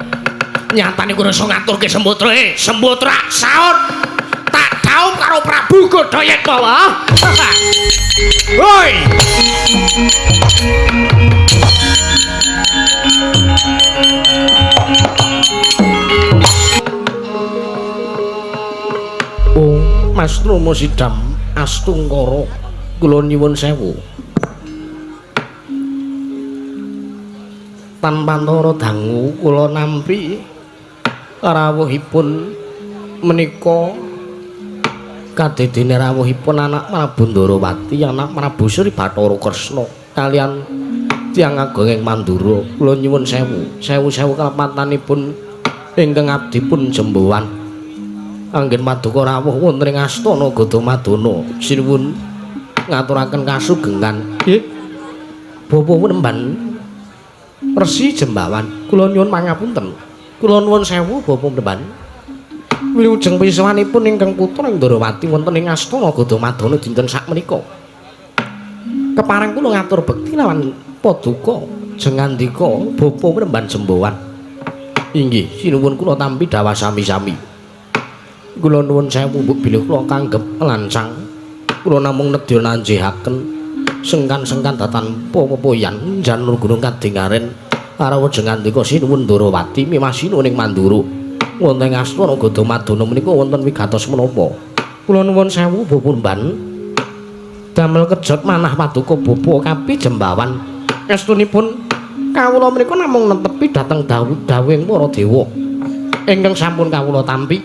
Nyatane kowe iso ngaturke Sembadra. Sembadra saut. Tak dhaup karo Prabu Godhayekma. Woi. Oh, Mas Truma Sidam Astungkara, kula nyuwun sewu. Tanpa antara dangu kula nampi rawuhipun menika kadedene rawuhipun anak Prabu Ndarawati, anak Prabu Sri Bathara Kresna kalian tiyang ageng ing Mandura. Kula nyuwun sewu, sewu-sewu kalepatanipun ingkang abdi pun jembowan. Anggen paduka rawuh wonten ing astana Gadamadana. Sinuwun ngaturaken kasugengan. Nggih. Bapak Penemban Resi Jembawan, kula nyuwun pangapunten. Kula nuwun sewu Bapak Penemban. Wilujeng pisahanipun ingkang putra Ndrawati wonten ing astana Gadamadana dinten sakmenika. Kepareng kula ngatur bekti lawan paduka jengandika Bapak Penemban Jembawan. Inggih, sinuwun kula tampi dawah sami-sami. Kula nuwun sewu mbok bilih kula kanggep lancang. Kula namung nedya nanjihaken sengkan-sengkan datan pepoyan janur gunung kadingaren karo jengandika sinuwun Ndrawati mimasinu ning Mandura. Wonten ing astana Gadamadana menika wonten wigatos menapa? Kula nuwun sewu Bapak Mban. Damel kejot manah paduka Bapak Kapi Jembawan. Estunipun kawula menika namung netepi dhateng dawuhing para dewa ingkang sampun kawula tampi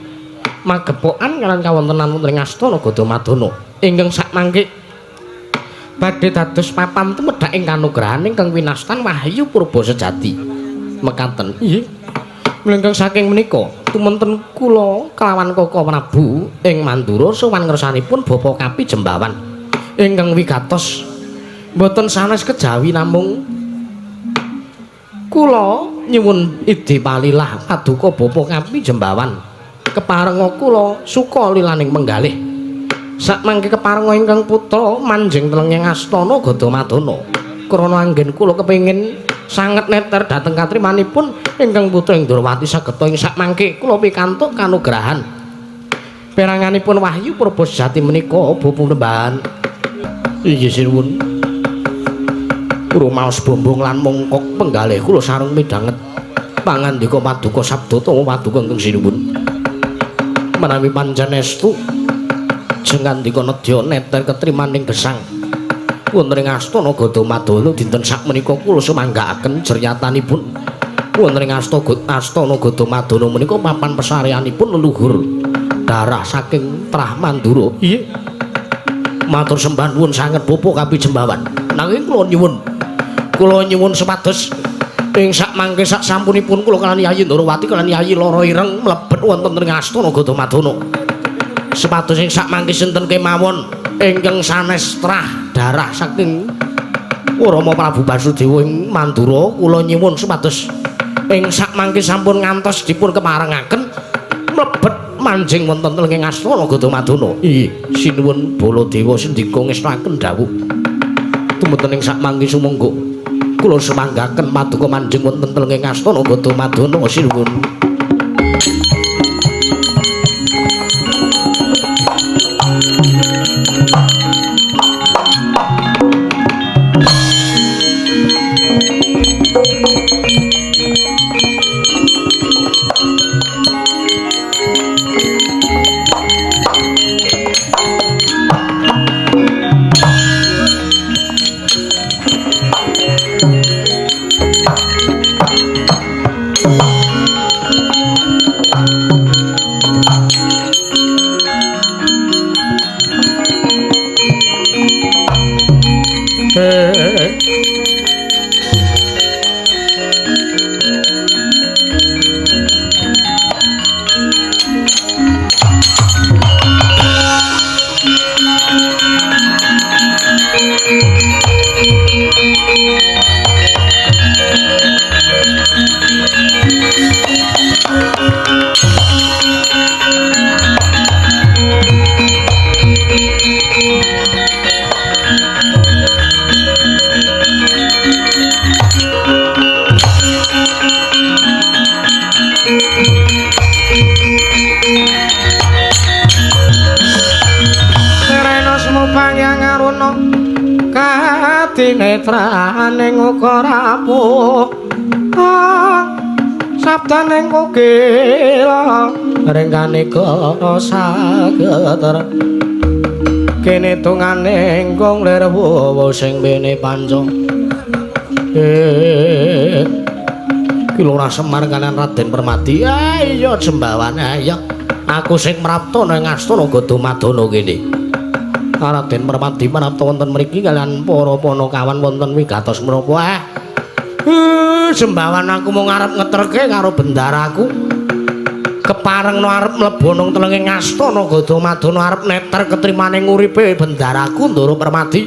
magepokan kalian kawontenan wonten ing astana Gadamadana ingkang sakmangke badhe dados papan tumedhak ing kanugrahan ingkang winastan wahyu purba sejati. Mekaten. Nggih. Mlengkang saking menika tumenten kula kelawan Koko Prabu ing Mandura sowan ngersanipun Bapak Kapi Jembawan ingkang wigatos mboten sanes kejawi namung kula nyuwun idhi palilah paduka Bapak Kapi Jembawan. Keparenga kula suka lilaning menggalih. Sakmangke keparenga ingkang putra manjing telenging astana Gadamadana. Krana anggen kula kepengin sanget neter dhateng katrimanipun ingkang putra ing Ndrawati sageta ing sakmangke kula pikantuk kanugrahan. Peranganipun wahyu purba sejati menika Bapak Penemban. Inggih sinuwun. Rumaos bombong lan mongkok penggalih kula sareng midhanget pangandika paduka sabda tawa paduka ingkang sinuwun. Menawi pancen estu jengandika nedya neter ketrimaning gesang wonten ing astana Gadamadana dinten sakmenika kula sumanggaaken jernyatanipun wonten ing astana Gadamadana menika papan pesareanipun leluhur darah saking Trah Mandura. Nggih. Matur sembah nuwun sanget Bapak Kapi Jembawan. Nanging kula nyuwun supados ing sakmangke sak sampunipun kula kaliyan Yayi Ndrawati kaliyan Yayi Loro Ireng mlebet wonten ing astana Gadamadana. Supados ing sakmangke sinten kemawon ingkang sanes trah darah saking Rama Prabu Basudewa ing Mandura kula nyuwun supados ing sakmangke sampun ngantos dipun kemarengaken mlebet manjing wonten ing astana Gadamadana. Inggih, sinuwun Baladewa sendika ngestakaken dawuh. Tumuten ing sakmangke sumangga kula sumanggaken paduka manjing wonten telenging astana Gadamadana sinuwun. Dinetraning uga rapuh sabdaning kokila ringkane gara sageter kene tungane kong lir wuwu sing bene panca ki Lurah Semar kalian Raden Permadi. Iya Jembawan, iya aku sing mrapta nang astana Gadamadana kene. Raden Permadi prapta wonten mriki kalian para panakawan wonten wigatos menapa. Jembawan aku mung arep ngeterke karo bendaraku. Keparengno arep mlebu nang telenge astana Gadamadana arep neter ketrimane nguripe bendaraku Ndara Permadi.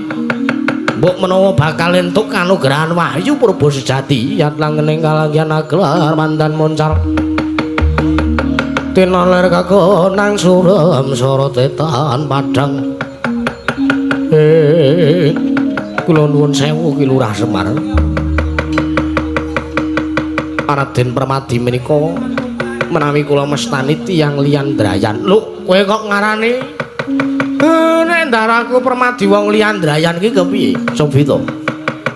Mbok menawa bakal entuk kanugrahan wahyu purba sejati yat langening kalanggihan aglar mandan moncar. Tinoler kakonang surem sorotetan padang. Kula nuwun sewu Ki Lurah Semar. Raden Permadi menika menawi kula mestani tiyang liyan drayan. Lho, kowe kok ngarani nek ndaraku Permadi wong liyan drayan iki kepiye? Cobi to.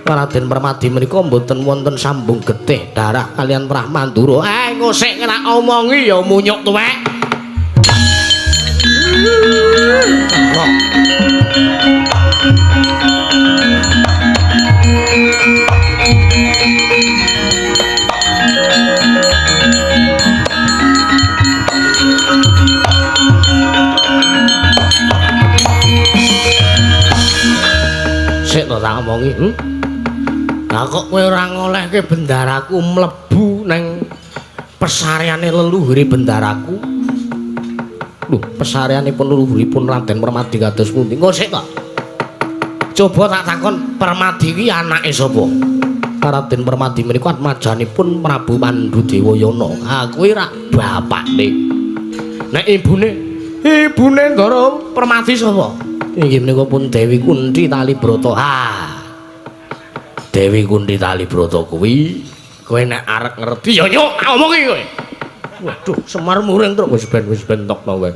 Raden Permadi menika mboten wonten sambung getih darah kalian Trah Mandura. Engko sik kena omongi ya munyuk tuwek. Sik to tak omongi. Lah kok kowe ora ngolehke bendaraku mlebu nang pesareane leluhure bendaraku? Lho, pesareanipun leluhuripun Raden Permadi kados pundi? Engko sik to. Coba tak takon, Permadi iki anake sapa? Raden Permadi menika atmajanipun Prabu Pandhu Dewayana. Ha kuwi rak bapakne. Nek ibune, ibune Ndara Permadi sapa? Inggih menika pun Dewi Kunthi Talibrata. Ha. Dewi Kunthi Talibrata kuwi kowe nek arep ngerti ya nyuk tak omongi kowe. Waduh, Semar muring truk wis ben tokno wae.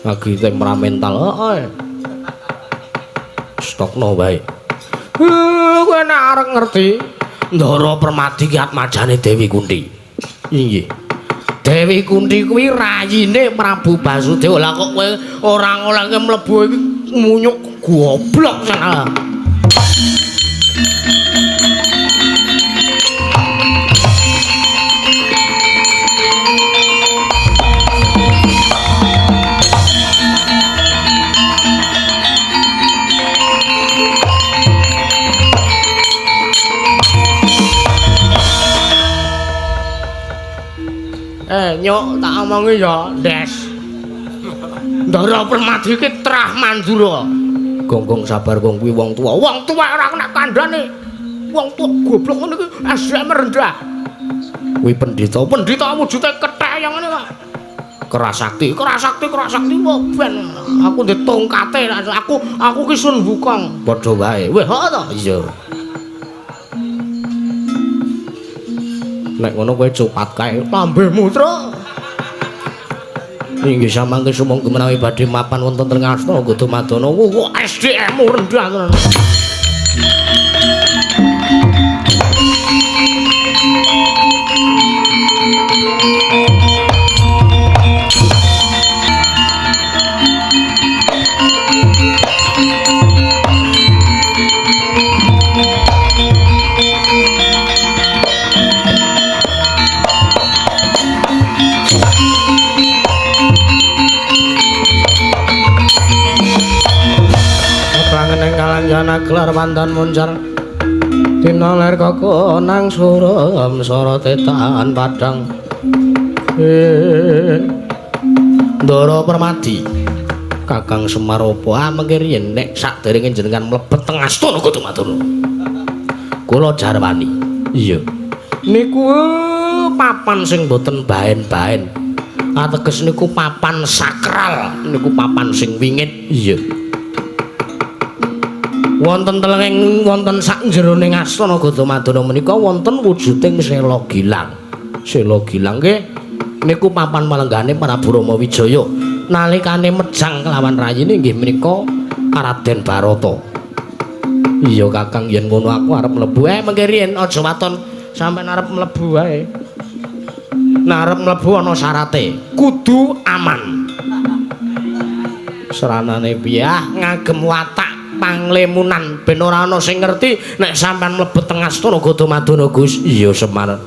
Lagi temperamental heeh. Stokno wae. Kowe nek arep ngerti Ndara Permadi ki atmajane Dewi Kunthi. Inggih. Dewi Kunthi kuwi rayine Prabu Basudewa. Lah kok kowe ora ngolehke mlebu iki munyuk goblok sana. Nyuk tak omongi ya, Des. Ndara Permadi iki Trah Mandura. Gongong sabar gong kuwi wong tuwa. Wong tuwa ora kena kandhane. Wong tuwa goblok ngono iki SDM rendah. Kuwi pendhita, pendhita wujude kethek yang ngene kok. Kerasakti, kerasakti, kerasakti kok ben. Aku ndek tongkate, aku ki Sun Wukong. Padha wae. Weh, heeh to? Iya. Nek ngono kowe copat kae lambemu, Truk. Inggih samangke sumangga menawi badhe mapan wonten teng astana Gadamadana. Kok SDM-mu rendah tenan. Kalanjana gelar mandan muncar dina ler kakonang surem sorotetan padang. Ndara Permadi Kakang Semar apa mengke riyen nek saderenge jenengan mlebet teng astana Gadamadana kula jarwani. Iya niku Papan sing boten baen-baen. Ateges niku papan sakral, niku papan sing wingit. Iya. Wonten telenging wonten sak jerone astana Gadamadana menika wonten wujuding Sela Gilang. Sela Gilang nggih niku papan palenggahane Prabu Rama Wijaya nalikane mejang kelawan rayine nggih menika Raden Barata. Iya Kakang, yen ngono aku arep mlebu. Mengke riyen aja waton sampeyan arep mlebu wae. Nah, arep mlebu ana syarate, kudu aman. Seranane piye? Ngagem watak panglemunan ben ora ana sing ngerti nek sampean mlebet teng astana Gadamadana, Gus. Iya Semar.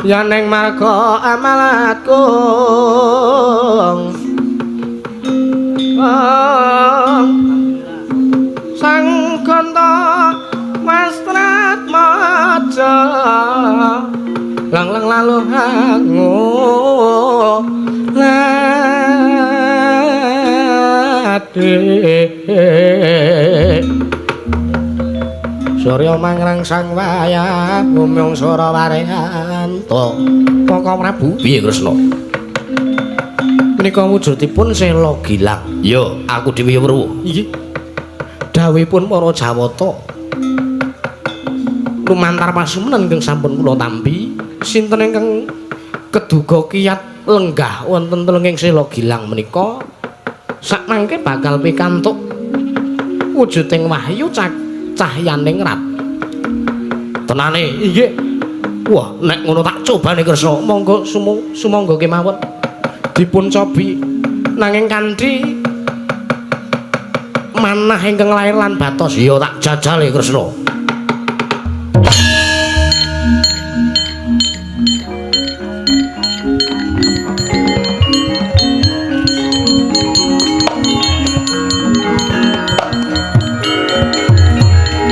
Yaneng marga amalatku sang ganta wastrat maja lang lang lalu hangu lade Surya mangrang sang wayah gumyung sora warehanto. Koko Prabu piye Kresna? Menika wujudipun Sela Gilang. Ya, aku dhewe weruh. Nggih. Dawuhipun para Jawata lumantar pasumenan ingkang sampun kula tampi, sinten ingkang keduga kiyat lenggah wonten telenging Sela Gilang menika sakmangke bakal pikantuk wujuding wahyu cahyaning rat. Tenane inggih. Wah, nek ngono tak cobane Kresna. Monggo sumangga kemawon dipun cobi nanging kanthi manah ingkang lair lan batos. Ya tak jajale Kresna.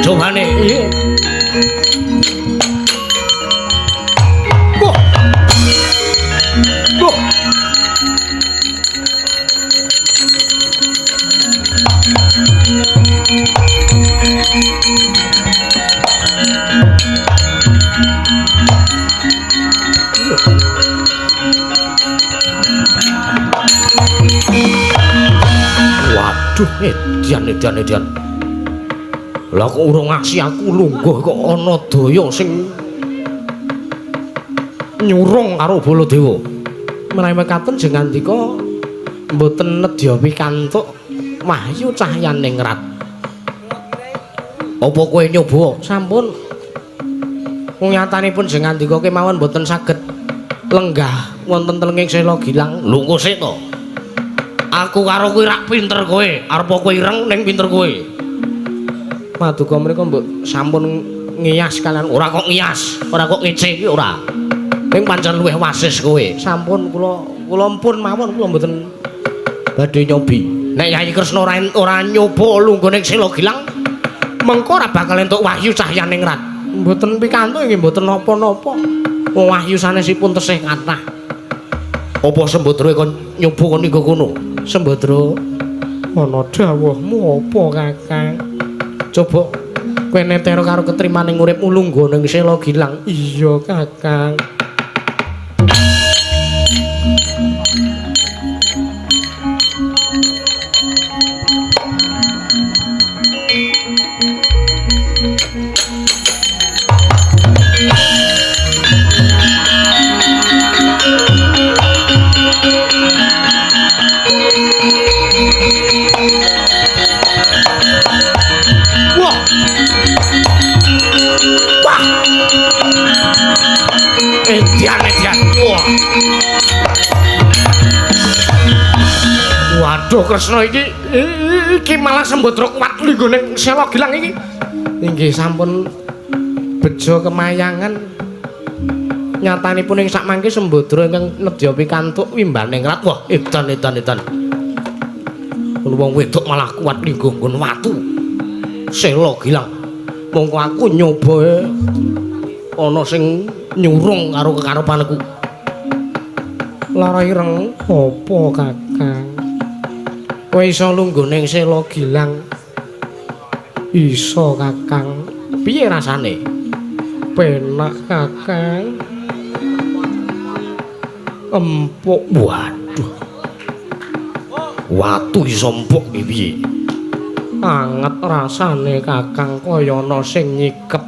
Cobane iya. Wah. Wah. Waduh, edian edian edian. Lah kok urung aksi aku lungguh kok ana daya sing nyurung karo Baladewa. Menawi mekaten jeng ngandika mboten nedya pikantuk wahyu cahyaning rat. Apa kowe nyoba? Sampun. Wong nyatanipun jeng ngandika kemawon mboten saged lenggah wonten telenging Sela Gilang. Lho engko sik to. Aku karo kowe rak pinter kowe, arep kowe ireng ning pinter kowe. Paduka mriku mbok sampun ngiyas kalian ora kok ngiyas, ora kok ngece iki ora. Ning pancen luwih wasis kowe. Sampun kula pun mawon kula mboten badhe nyobi. Nek Yayi Kresna ora nyoba lungguh ning Sela Gilang, mengko ora bakal entuk wahyu cahyaning rat. Mboten pikantuk nggih mboten napa-napa. Wong wahyu sanesipun tesih kathah. Apa sembodroe kon nyoba kon nggo kono? Sembadra, ana dawuhmu apa, Kakang? Coba kowe netero karo ketrimaning uripmu lungguh ning Sela Gilang. Iya, Kakang. Wah. Wah. Edian, edian. Wah. Waduh, Kresna iki iki malah Sembadra kuat linggo ning Sela Gilang iki. Inggih sampun bejo kemayangan. Nyatanipun ing sakmangke Sembadra ingkang nedya pikantuk wimbaning rat. Wah, edan edan edan. Wong wedok malah kuat linggo nggon watu. Sela Gilang. Mongko aku nyoba ana sing nyurung karo kekarepanku. Lara ireng apa, Kakang? Kowe iso lungguh ning Sela Gilang? Iso, Kakang. Piye rasane? Penak, Kakang. Empuk. Waduh. Watu iso empuk iki piye? Anget rasane, Kakang, kaya ana sing nyikep.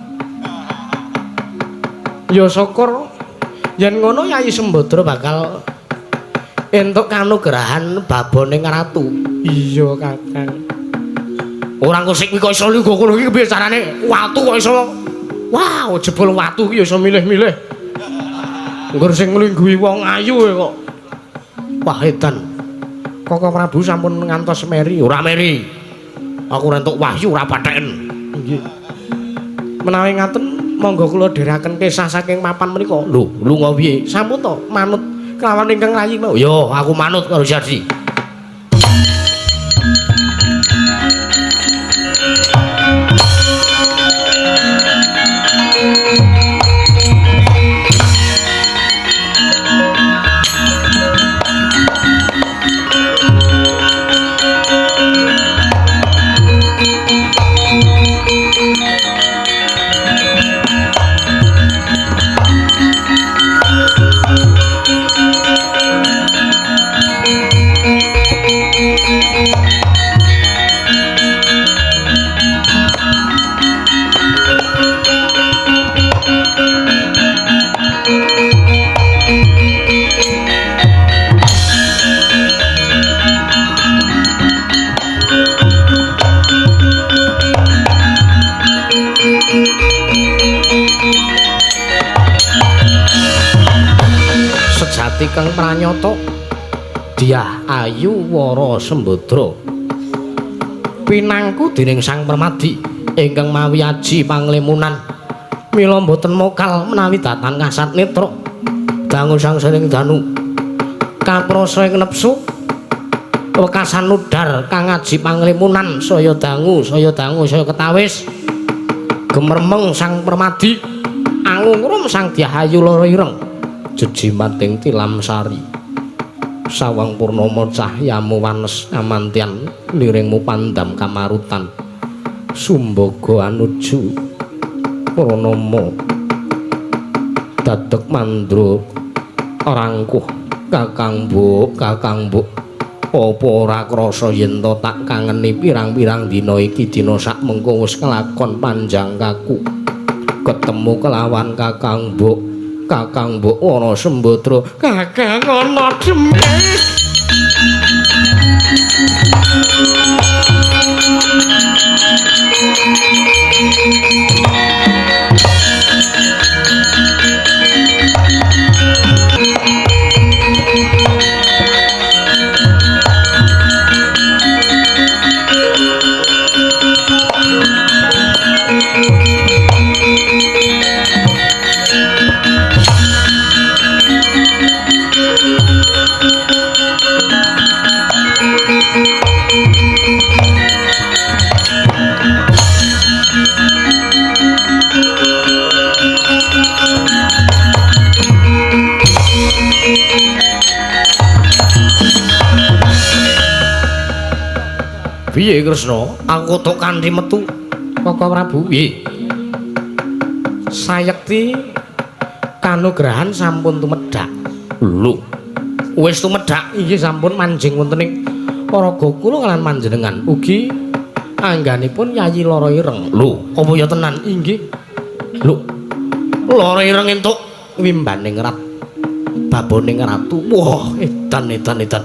Ya syukur yen ngono Yayi Sembadra bakal entuk kanugrahan baboning ratu. Iya, Kakang. Ora ngosik kuwi kok iso lungguh kono iki piye carane? Watu kok iso. Wah, jebul watu iki iso milih-milih. Nggur sing nglungguhi wong ayu kok. Wah, edan. Koko Prabu sampun ngantos meri. Ora meri. Aku ora entuk wahyu ora patheken. Nggih. Menawi ngaten monggo kula dherekaken kisah saking papan menika. Lho, lunga piye? Sampun to manut kelawan ingkang rayi mau. Yo, aku manut karo Sardi. Sejati kang pranyata Dyah Ayu Wara Sembadra pinangku dening Sang Permadi ingkang mawi aji panglimunan mila mboten mokal menawi datan kasat netra dangu sangsering danu kaprasa ing nepsu wekasan nudar kang aji panglimunan saya dangu saya dangu saya ketawis gemermeng Sang Permadi angungrum Sang Dyah Ayu Lara Ireng jejimating tilam sari sawang purnama cahyamu wanes amantian liringmu pandam kamarutan sumbaga anuju purnama dadek mandra rangkuh Kakang Mbok Kakang Mbok apa ora krasa yen to tak kangeni pirang-pirang dina iki dina sak mengko wis kelakon panjang kaku ketemu kelawan Kakang Mbok Kakang Mbok Wara Sembadra Kakang ana demit. Piye Kresna? Aku tok kanthi metu. Koko Prabu, piye? Sayekti kanugrahan sampun tumedhak. Lho. Wis tumedhak? Inggih sampun manjing wonten ing paraga kula kaliyan panjenengan. Ugi angganipun Yayi Loro Ireng. Lho, apa ya tenan? Inggih. Lho. Loro Ireng entuk wimbaning rat baboning ratu. Wah, edan edan edan.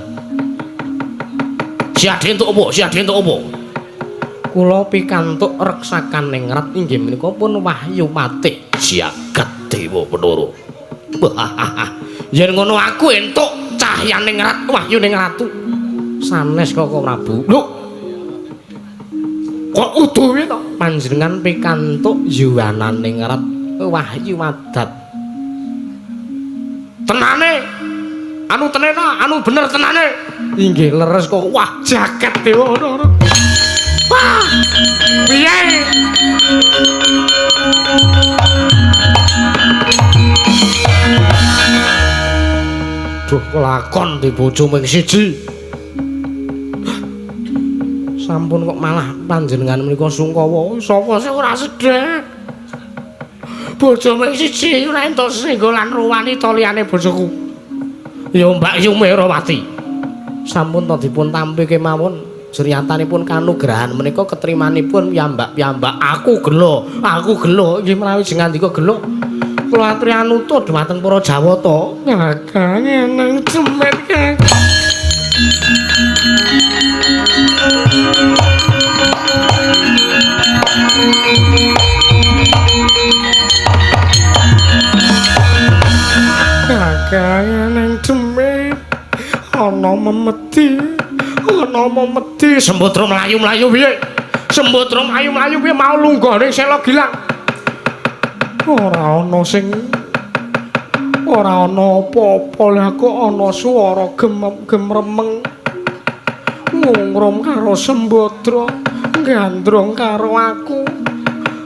Si Ade entuk apa? Si Ade entuk apa? Kula pikantuk reksakaning rat inggih menika pun Wahyu Patih Jagat Dewa Bathara. Yen ngono aku entuk cahyaning rat wahyuning ratu. Sanes Koko Prabu. Lho. Kok udu piye to? Panjenengan pikantuk yuwananing rat Wahyu Wadat. Tenane. Anu tenena, anu bener tenane. Inggih leres kok. Wah, jagat Dewa Bathara. Wah. Piye? Duh, kelakon di bojo ming siji. Sampun kok malah panjenengan menika sungkawa. Sapa sing ora sedhek? Bojo ming siji ora entuk senggolan wanita liyane bojoku. Ya Mbak Yu Merawati. Sampun to dipun tampi kemawon jeriyatanipun kanugrahan menika ketrimanipun piyambak-piyambak. Aku gelo, aku gelo inggih menawi jengandika gelo. Kula aturi anuta dhumateng para Jawata. Kakang eneng cemet Kakang. Kakang eneng cemet ana memedi, ana memedi. Sembodra mlayu-mlayu piye? Sembodra mlayu-mlayu piye mau lungguh ning Sela Gilang. Ora ana sing ora ana apa-apa lah kok ana swara gemremeng ngungrum karo Sembodra gandrung karo aku.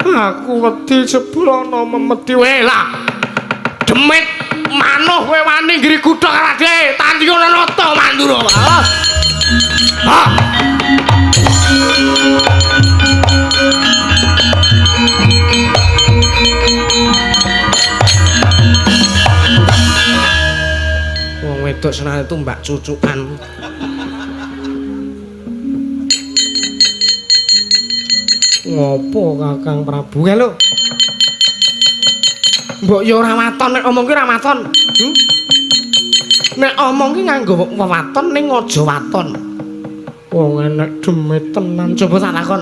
Aku wedi jebul ana memedi. Weh lah demit manuh kowe wani nggiri gudhog karo adike tandingan nata Mandura. Ha. Wong wedok senane tumbak cucukan. Ngopo Kakang Prabu kae lho? Mbok ya ora waton nek omong ki ora waton. Nek omong ki nganggo wewaton ning aja waton. Wong enek demit tenan coba tak takon.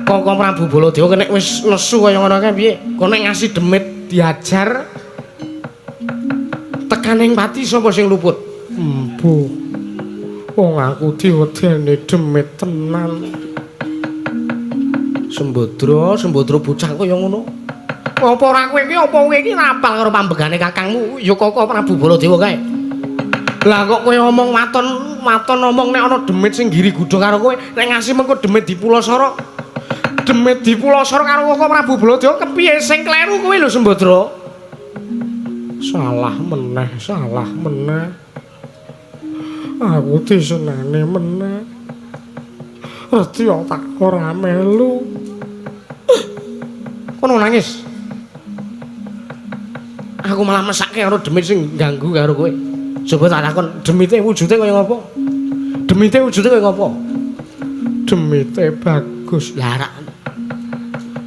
Koko Prabu Baladewa nek wis nesu kaya ngono kae piye? Kok nek ngasih demit diajar tekaning pati sapa sing luput? Embuh. Wong aku diwedeni demit tenan. Sembodra, Sembodra bocah kaya ngono. Apa ora kowe iki apa kowe iki rapal karo pambegane kakangmu ya Koko Prabu Baladewa kae. Lah kok kowe omong waton, waton omong nek ana demit sing nggiri gudha karo kowe, nek ngasih mengko demit dipulasara. Demit dipulasara karo Koko Prabu Baladewa kepiye sing kleru kowe lho Sembodra? Salah meneh, salah meneh. Aku disenane meneh. Reti tak ora melu. Kono nangis. Aku malah mesake karo demit sing ganggu karo kowe. Coba tak takon, demite wujude kaya ngopo? Demite wujude kaya ngopo? Demite bagus. Lah rak.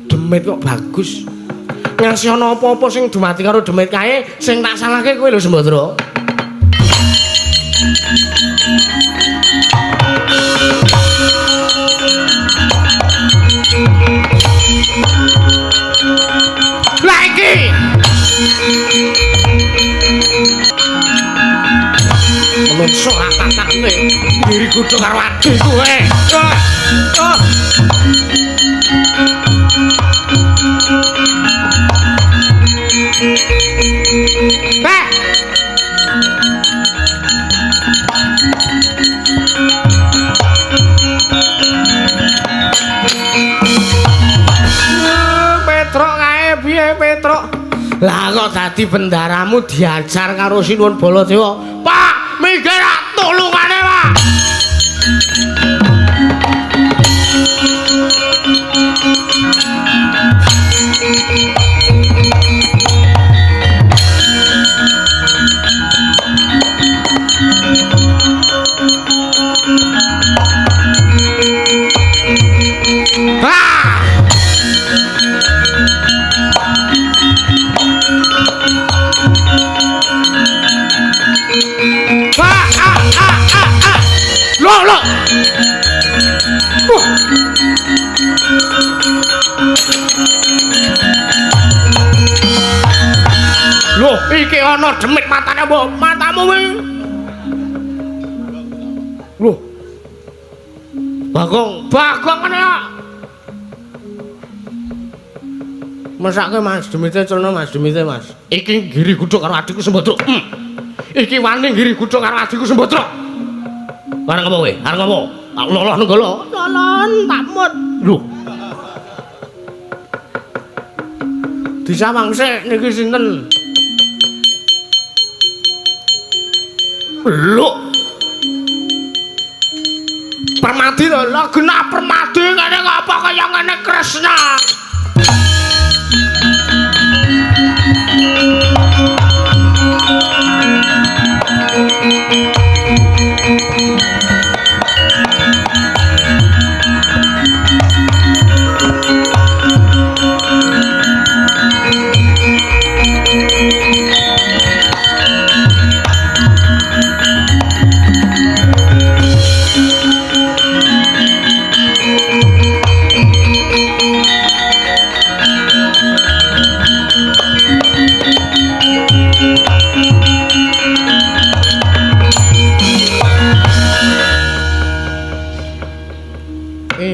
Demit kok bagus. Ngasih ana apa-apa sing dumati karo demit kae, sing tak salahke kowe lho Sembodra. Lah iki menungso ratatane diri gudha karo adikku eh. Eh. Petruk kae piye Petruk? Lah kok dadi bendaramu diajar karo Sinuwun Baladewa. Pak, minggir tulungane, Pak. Ah! Ah, ah, ah, ah, ah. Lho, lho. Wah. Loh, iki ana demit matane mbok, matamu kuwi. Loh. Bagong, Bagong ngene kok. Mesake Mas, demite celana Mas, demite Mas. Iki nggiri gudhuk karo adikku Sembadra. Iki wani nggiri gudhuk karo adikku Sembadra. Arep ngopo kowe? Arep ngopo? Tak loloh nenggala. Lolon tak mut. Lho. Disawang sik niki sinten? Lho. Permadi lho, lho genah Permadi ngene kok apa kaya ngene Kresna.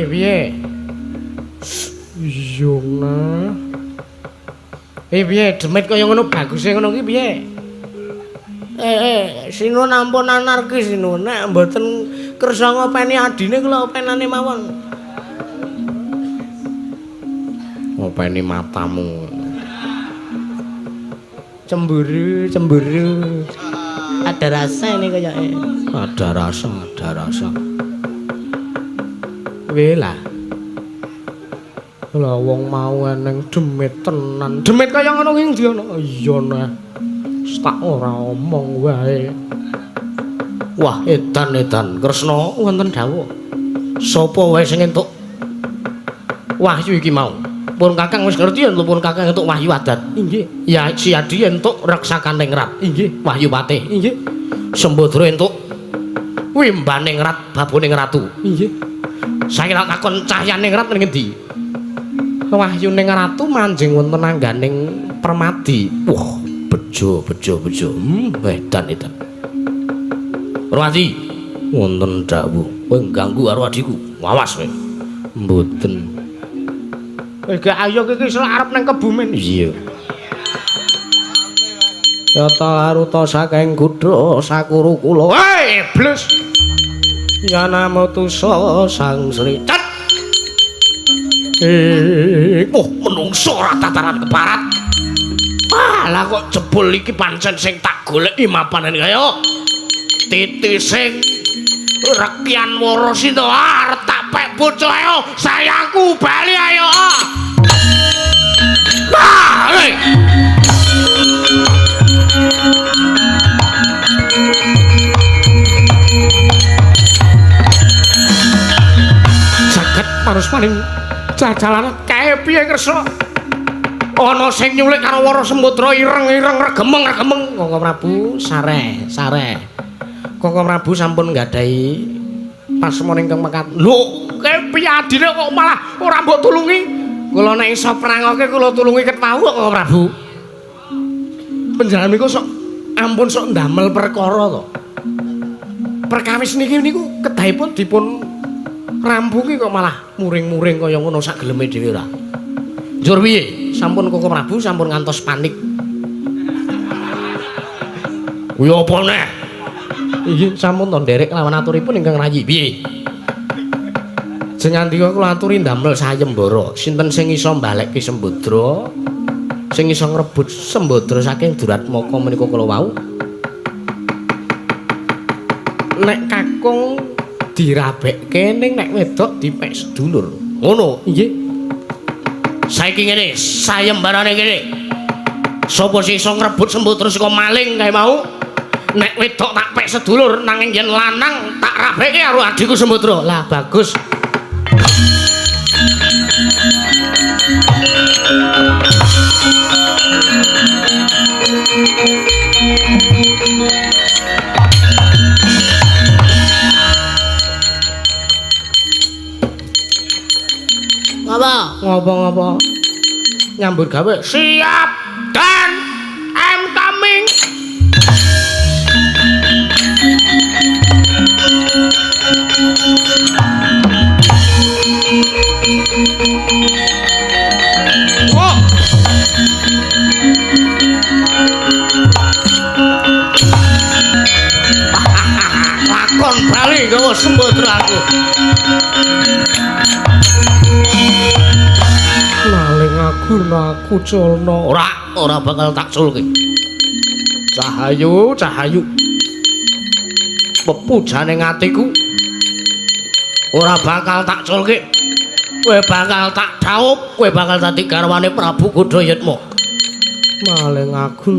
Piye? Iya nah. Piye demit kaya ngono baguse ngono ki piye? Sinuwun ampun anarkis sinuwun, nek mboten kersa ngopeni adine kula openane mawon. Ngopeni matamu. Cemburu, cemburu. Ada rasa ini kayake. Ada rasa, ada rasa. Wela. Lah wong mau eneng demit tenan. Demit kaya ngono ki ndi ana? Iya nah. Tak ora omong wae. Wah, edan-edan Kresna wonten dawuh. Sapa wae sing entuk wahyu iki mau? Pun Kakang wis ngerti yen pun Kakang entuk wahyu adat. Inggih. Ya si Adi entuk reksakaning rat. Inggih. Wahyu Patih. Inggih. Sembadra entuk wimbaning rat babuning ratu. Inggih. Saiki tak takon cahyaning rat ning ngendi? Wahyuning ratu manjing wonten angganing Permadi. Wah, bejo bejo bejo. Edan edan. Permadi wonten dawuh. Kowe ngganggu karo adikku. Awas kowe. Mboten. Gak ayo iki iso arep nang Kebumen. Iya. Yata aruta saking gudha sakuru kula. Hei, iblis. Ya namutusa sang Sri. Cat. Oh, menungso ora tataran keparat. Ah, lah kok jebul iki pancen sing tak goleki mapanen kaya titi sing rekian Warasina arep tak pek bocah ayo sayangku bali ayo. Ah, hei. Jagat marus paling jajalan kae piye Kresna? Ana sing nyulik karo Wara Sembadra ireng-ireng regemeng-regemeng. Koko Prabu sareh, sareh. Koko Prabu sampun nggadahi pasmon ingkang mekaten. Lho, kae piye adine kok malah ora mbok tulungi? Kula nek iso prangake kula tulungi ket wau kok Koko Prabu. Panjenengan niku sok ampun sok ndamel perkara to. Perkawis niki niku kedahipun dipun rampungi kok malah muring-muring kaya ngono sak geleme dhewe ora. Njur piye? Sampun Koko Prabu sampun ngantos panik. Kuwi apa neh? Inggih sampun to nderek lawan aturipun ingkang rayi. Piye? Jengandika kula aturi ndamel sayembara. Sinten sing iso mbalekke Sembadra? Sing iso ngrebut Sembadra saking Duratmaka menika kala wau? Nek kakung dirabekke ning nek wedok dipek sedulur. Ngono. Inggih. Saiki ngene, sayembarane ngene. Sapa sing iso ngrebut Sembadra saka maling kae mau? Nek wedok tak pek sedulur, nanging yen lanang tak rabeke karo adhiku Sembadra. Lah bagus. Ngapa? Ngopo-ngopo? Nyambut gawe. Siap dan I'm coming. Oh. Lakon bali gawa Sembadra aku. Maling aku aku culno. Ora, ora bakal tak culke. Cahayu, cahayu. Pepujane atiku ora bakal tak culke. Kowe bakal tak dhaup, kowe bakal dadi garwane Prabu Kudayatma. Maling aku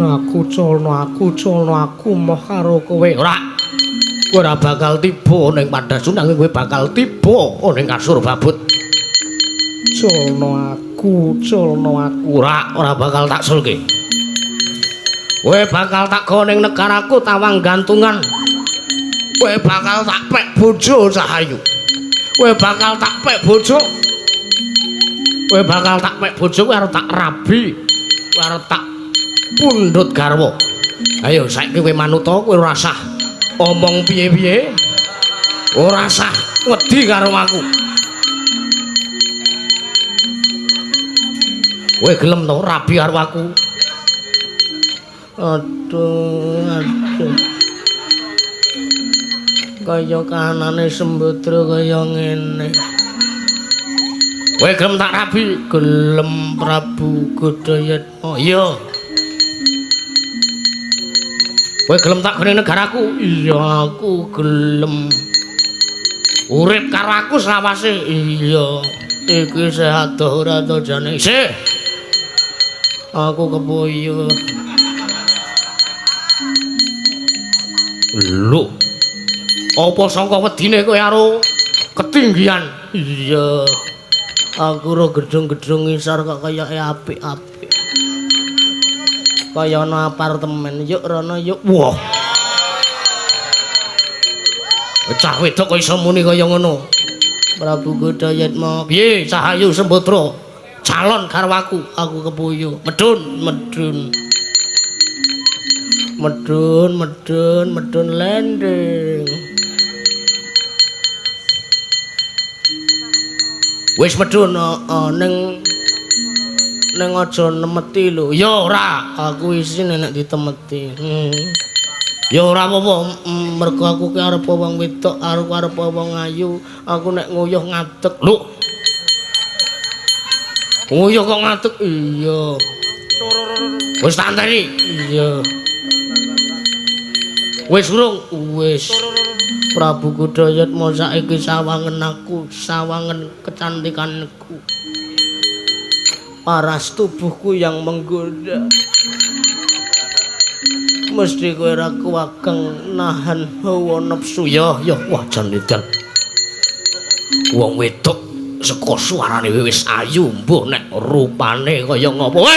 culno, aku culno, aku moh karo kowe. Ora. Kowe ora bakal tiba ning Padhasun, nanging kowe bakal tiba ning kasur babut. Culno aku, culno aku. Ora, ora bakal tak sulke. Kowe bakal tak gawa ning negaraku Tawang Gantungan. Kowe bakal tak pek bojo Cahayu. Kowe bakal tak pek bojo. Kowe bakal tak pek bojo, kowe arep tak rabi. Kowe arep tak pundhut garwa. Ayo saiki kowe manut ta, kowe ora sah omong piye-piye. Ora sah wedi karo aku. Kowe gelem to rabi karo aku? Aduh, aduh. Kaya kahanane Sembadra kaya ngene. Kowe gelem tak rabi? Gelem Prabu Kudayatma. Iya. Kowe gelem tak gone negaraku? Iya, aku gelem. Urip karo aku selawase? Iya. Iki sehat ora to jane? Isih. Aku kepoyo. Lho. Apa sangka wedine kowe karo ketinggian? Iya. Aku ro gedung-gedung ngisor kok kayake apik-apik. Kaya ana apartemen. Yuk rono yuk. Wah. Cah wedok kok iso muni kaya ngono. Prabu Kudayatma. Piye Cahayu Sembadra? Calon garwaku, aku kepoyo. Medun, medun. Medun, medun, medun landing. Wis medun ning ning aja nemeti lho. Ya ora, aku isin nek ditemeti. Ya ora apa-apa, mergo aku ki arep wong wedok, aku arep wong ayu, aku nek nguyuh ngadeg. Lho. Nguyuh kok ngadeg? Iya. Wis tak anteni. Iya. Wis urung? Wis. Prabu Kudayatma saiki sawangen aku, sawangen kecantikanku. Paras tubuhku yang menggoda. Mesti kowe ora kuwageng nahan hawa nepsu. Ya, ya, wah jan edan. Wong wedok saka suarane wis ayu, mbuh nek rupane kaya ngopo.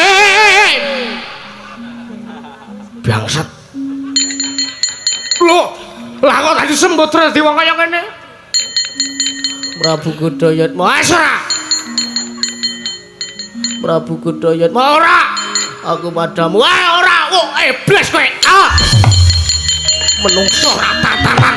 Bangsat. Lho, lah kok dadi Sembadra dadi wong kaya ngene? Prabu Kudayatma. Wis ora. Prabu Kudayatma ora. Aku padamu. Wah ora. Oh, iblis kowe. Ah. Menungso ora tatanan.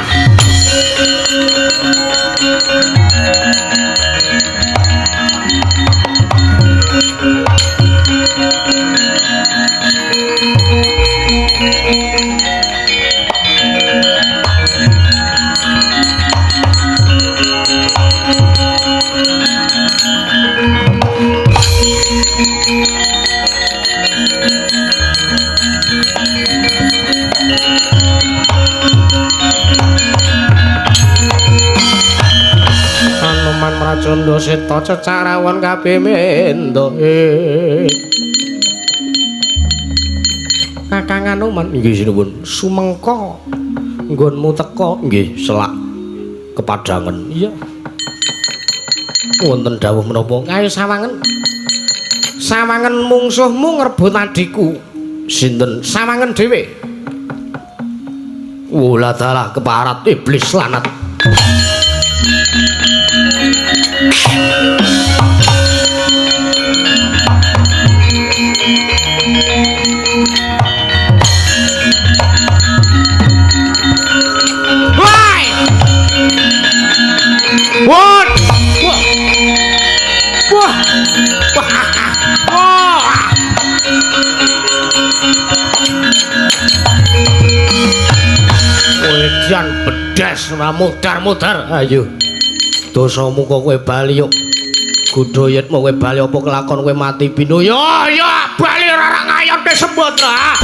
Hanuman Pracanda Seta cecak rawon kabeh mendo. Kakang Anoman nggih sinuwun. Sumengko nggonmu teka nggih selak kepadangen. Iya. Wonten dawuh menapa? Ayo sawangen. Sawangen mungsuhmu ngrebut adhiku. Sinten? Sawangen dhewe. Wala dalah keparat iblis lanat. Woi! Wah! Wah! Wah! Wah! Wah! Wejan bedes ora mudar-mudar. Ayo. Dosamu kok kowe bali yuk. Gudayatmu kowe bali apa kelakon kowe mati bino. Ya ya bali ora ngayote sembot lah.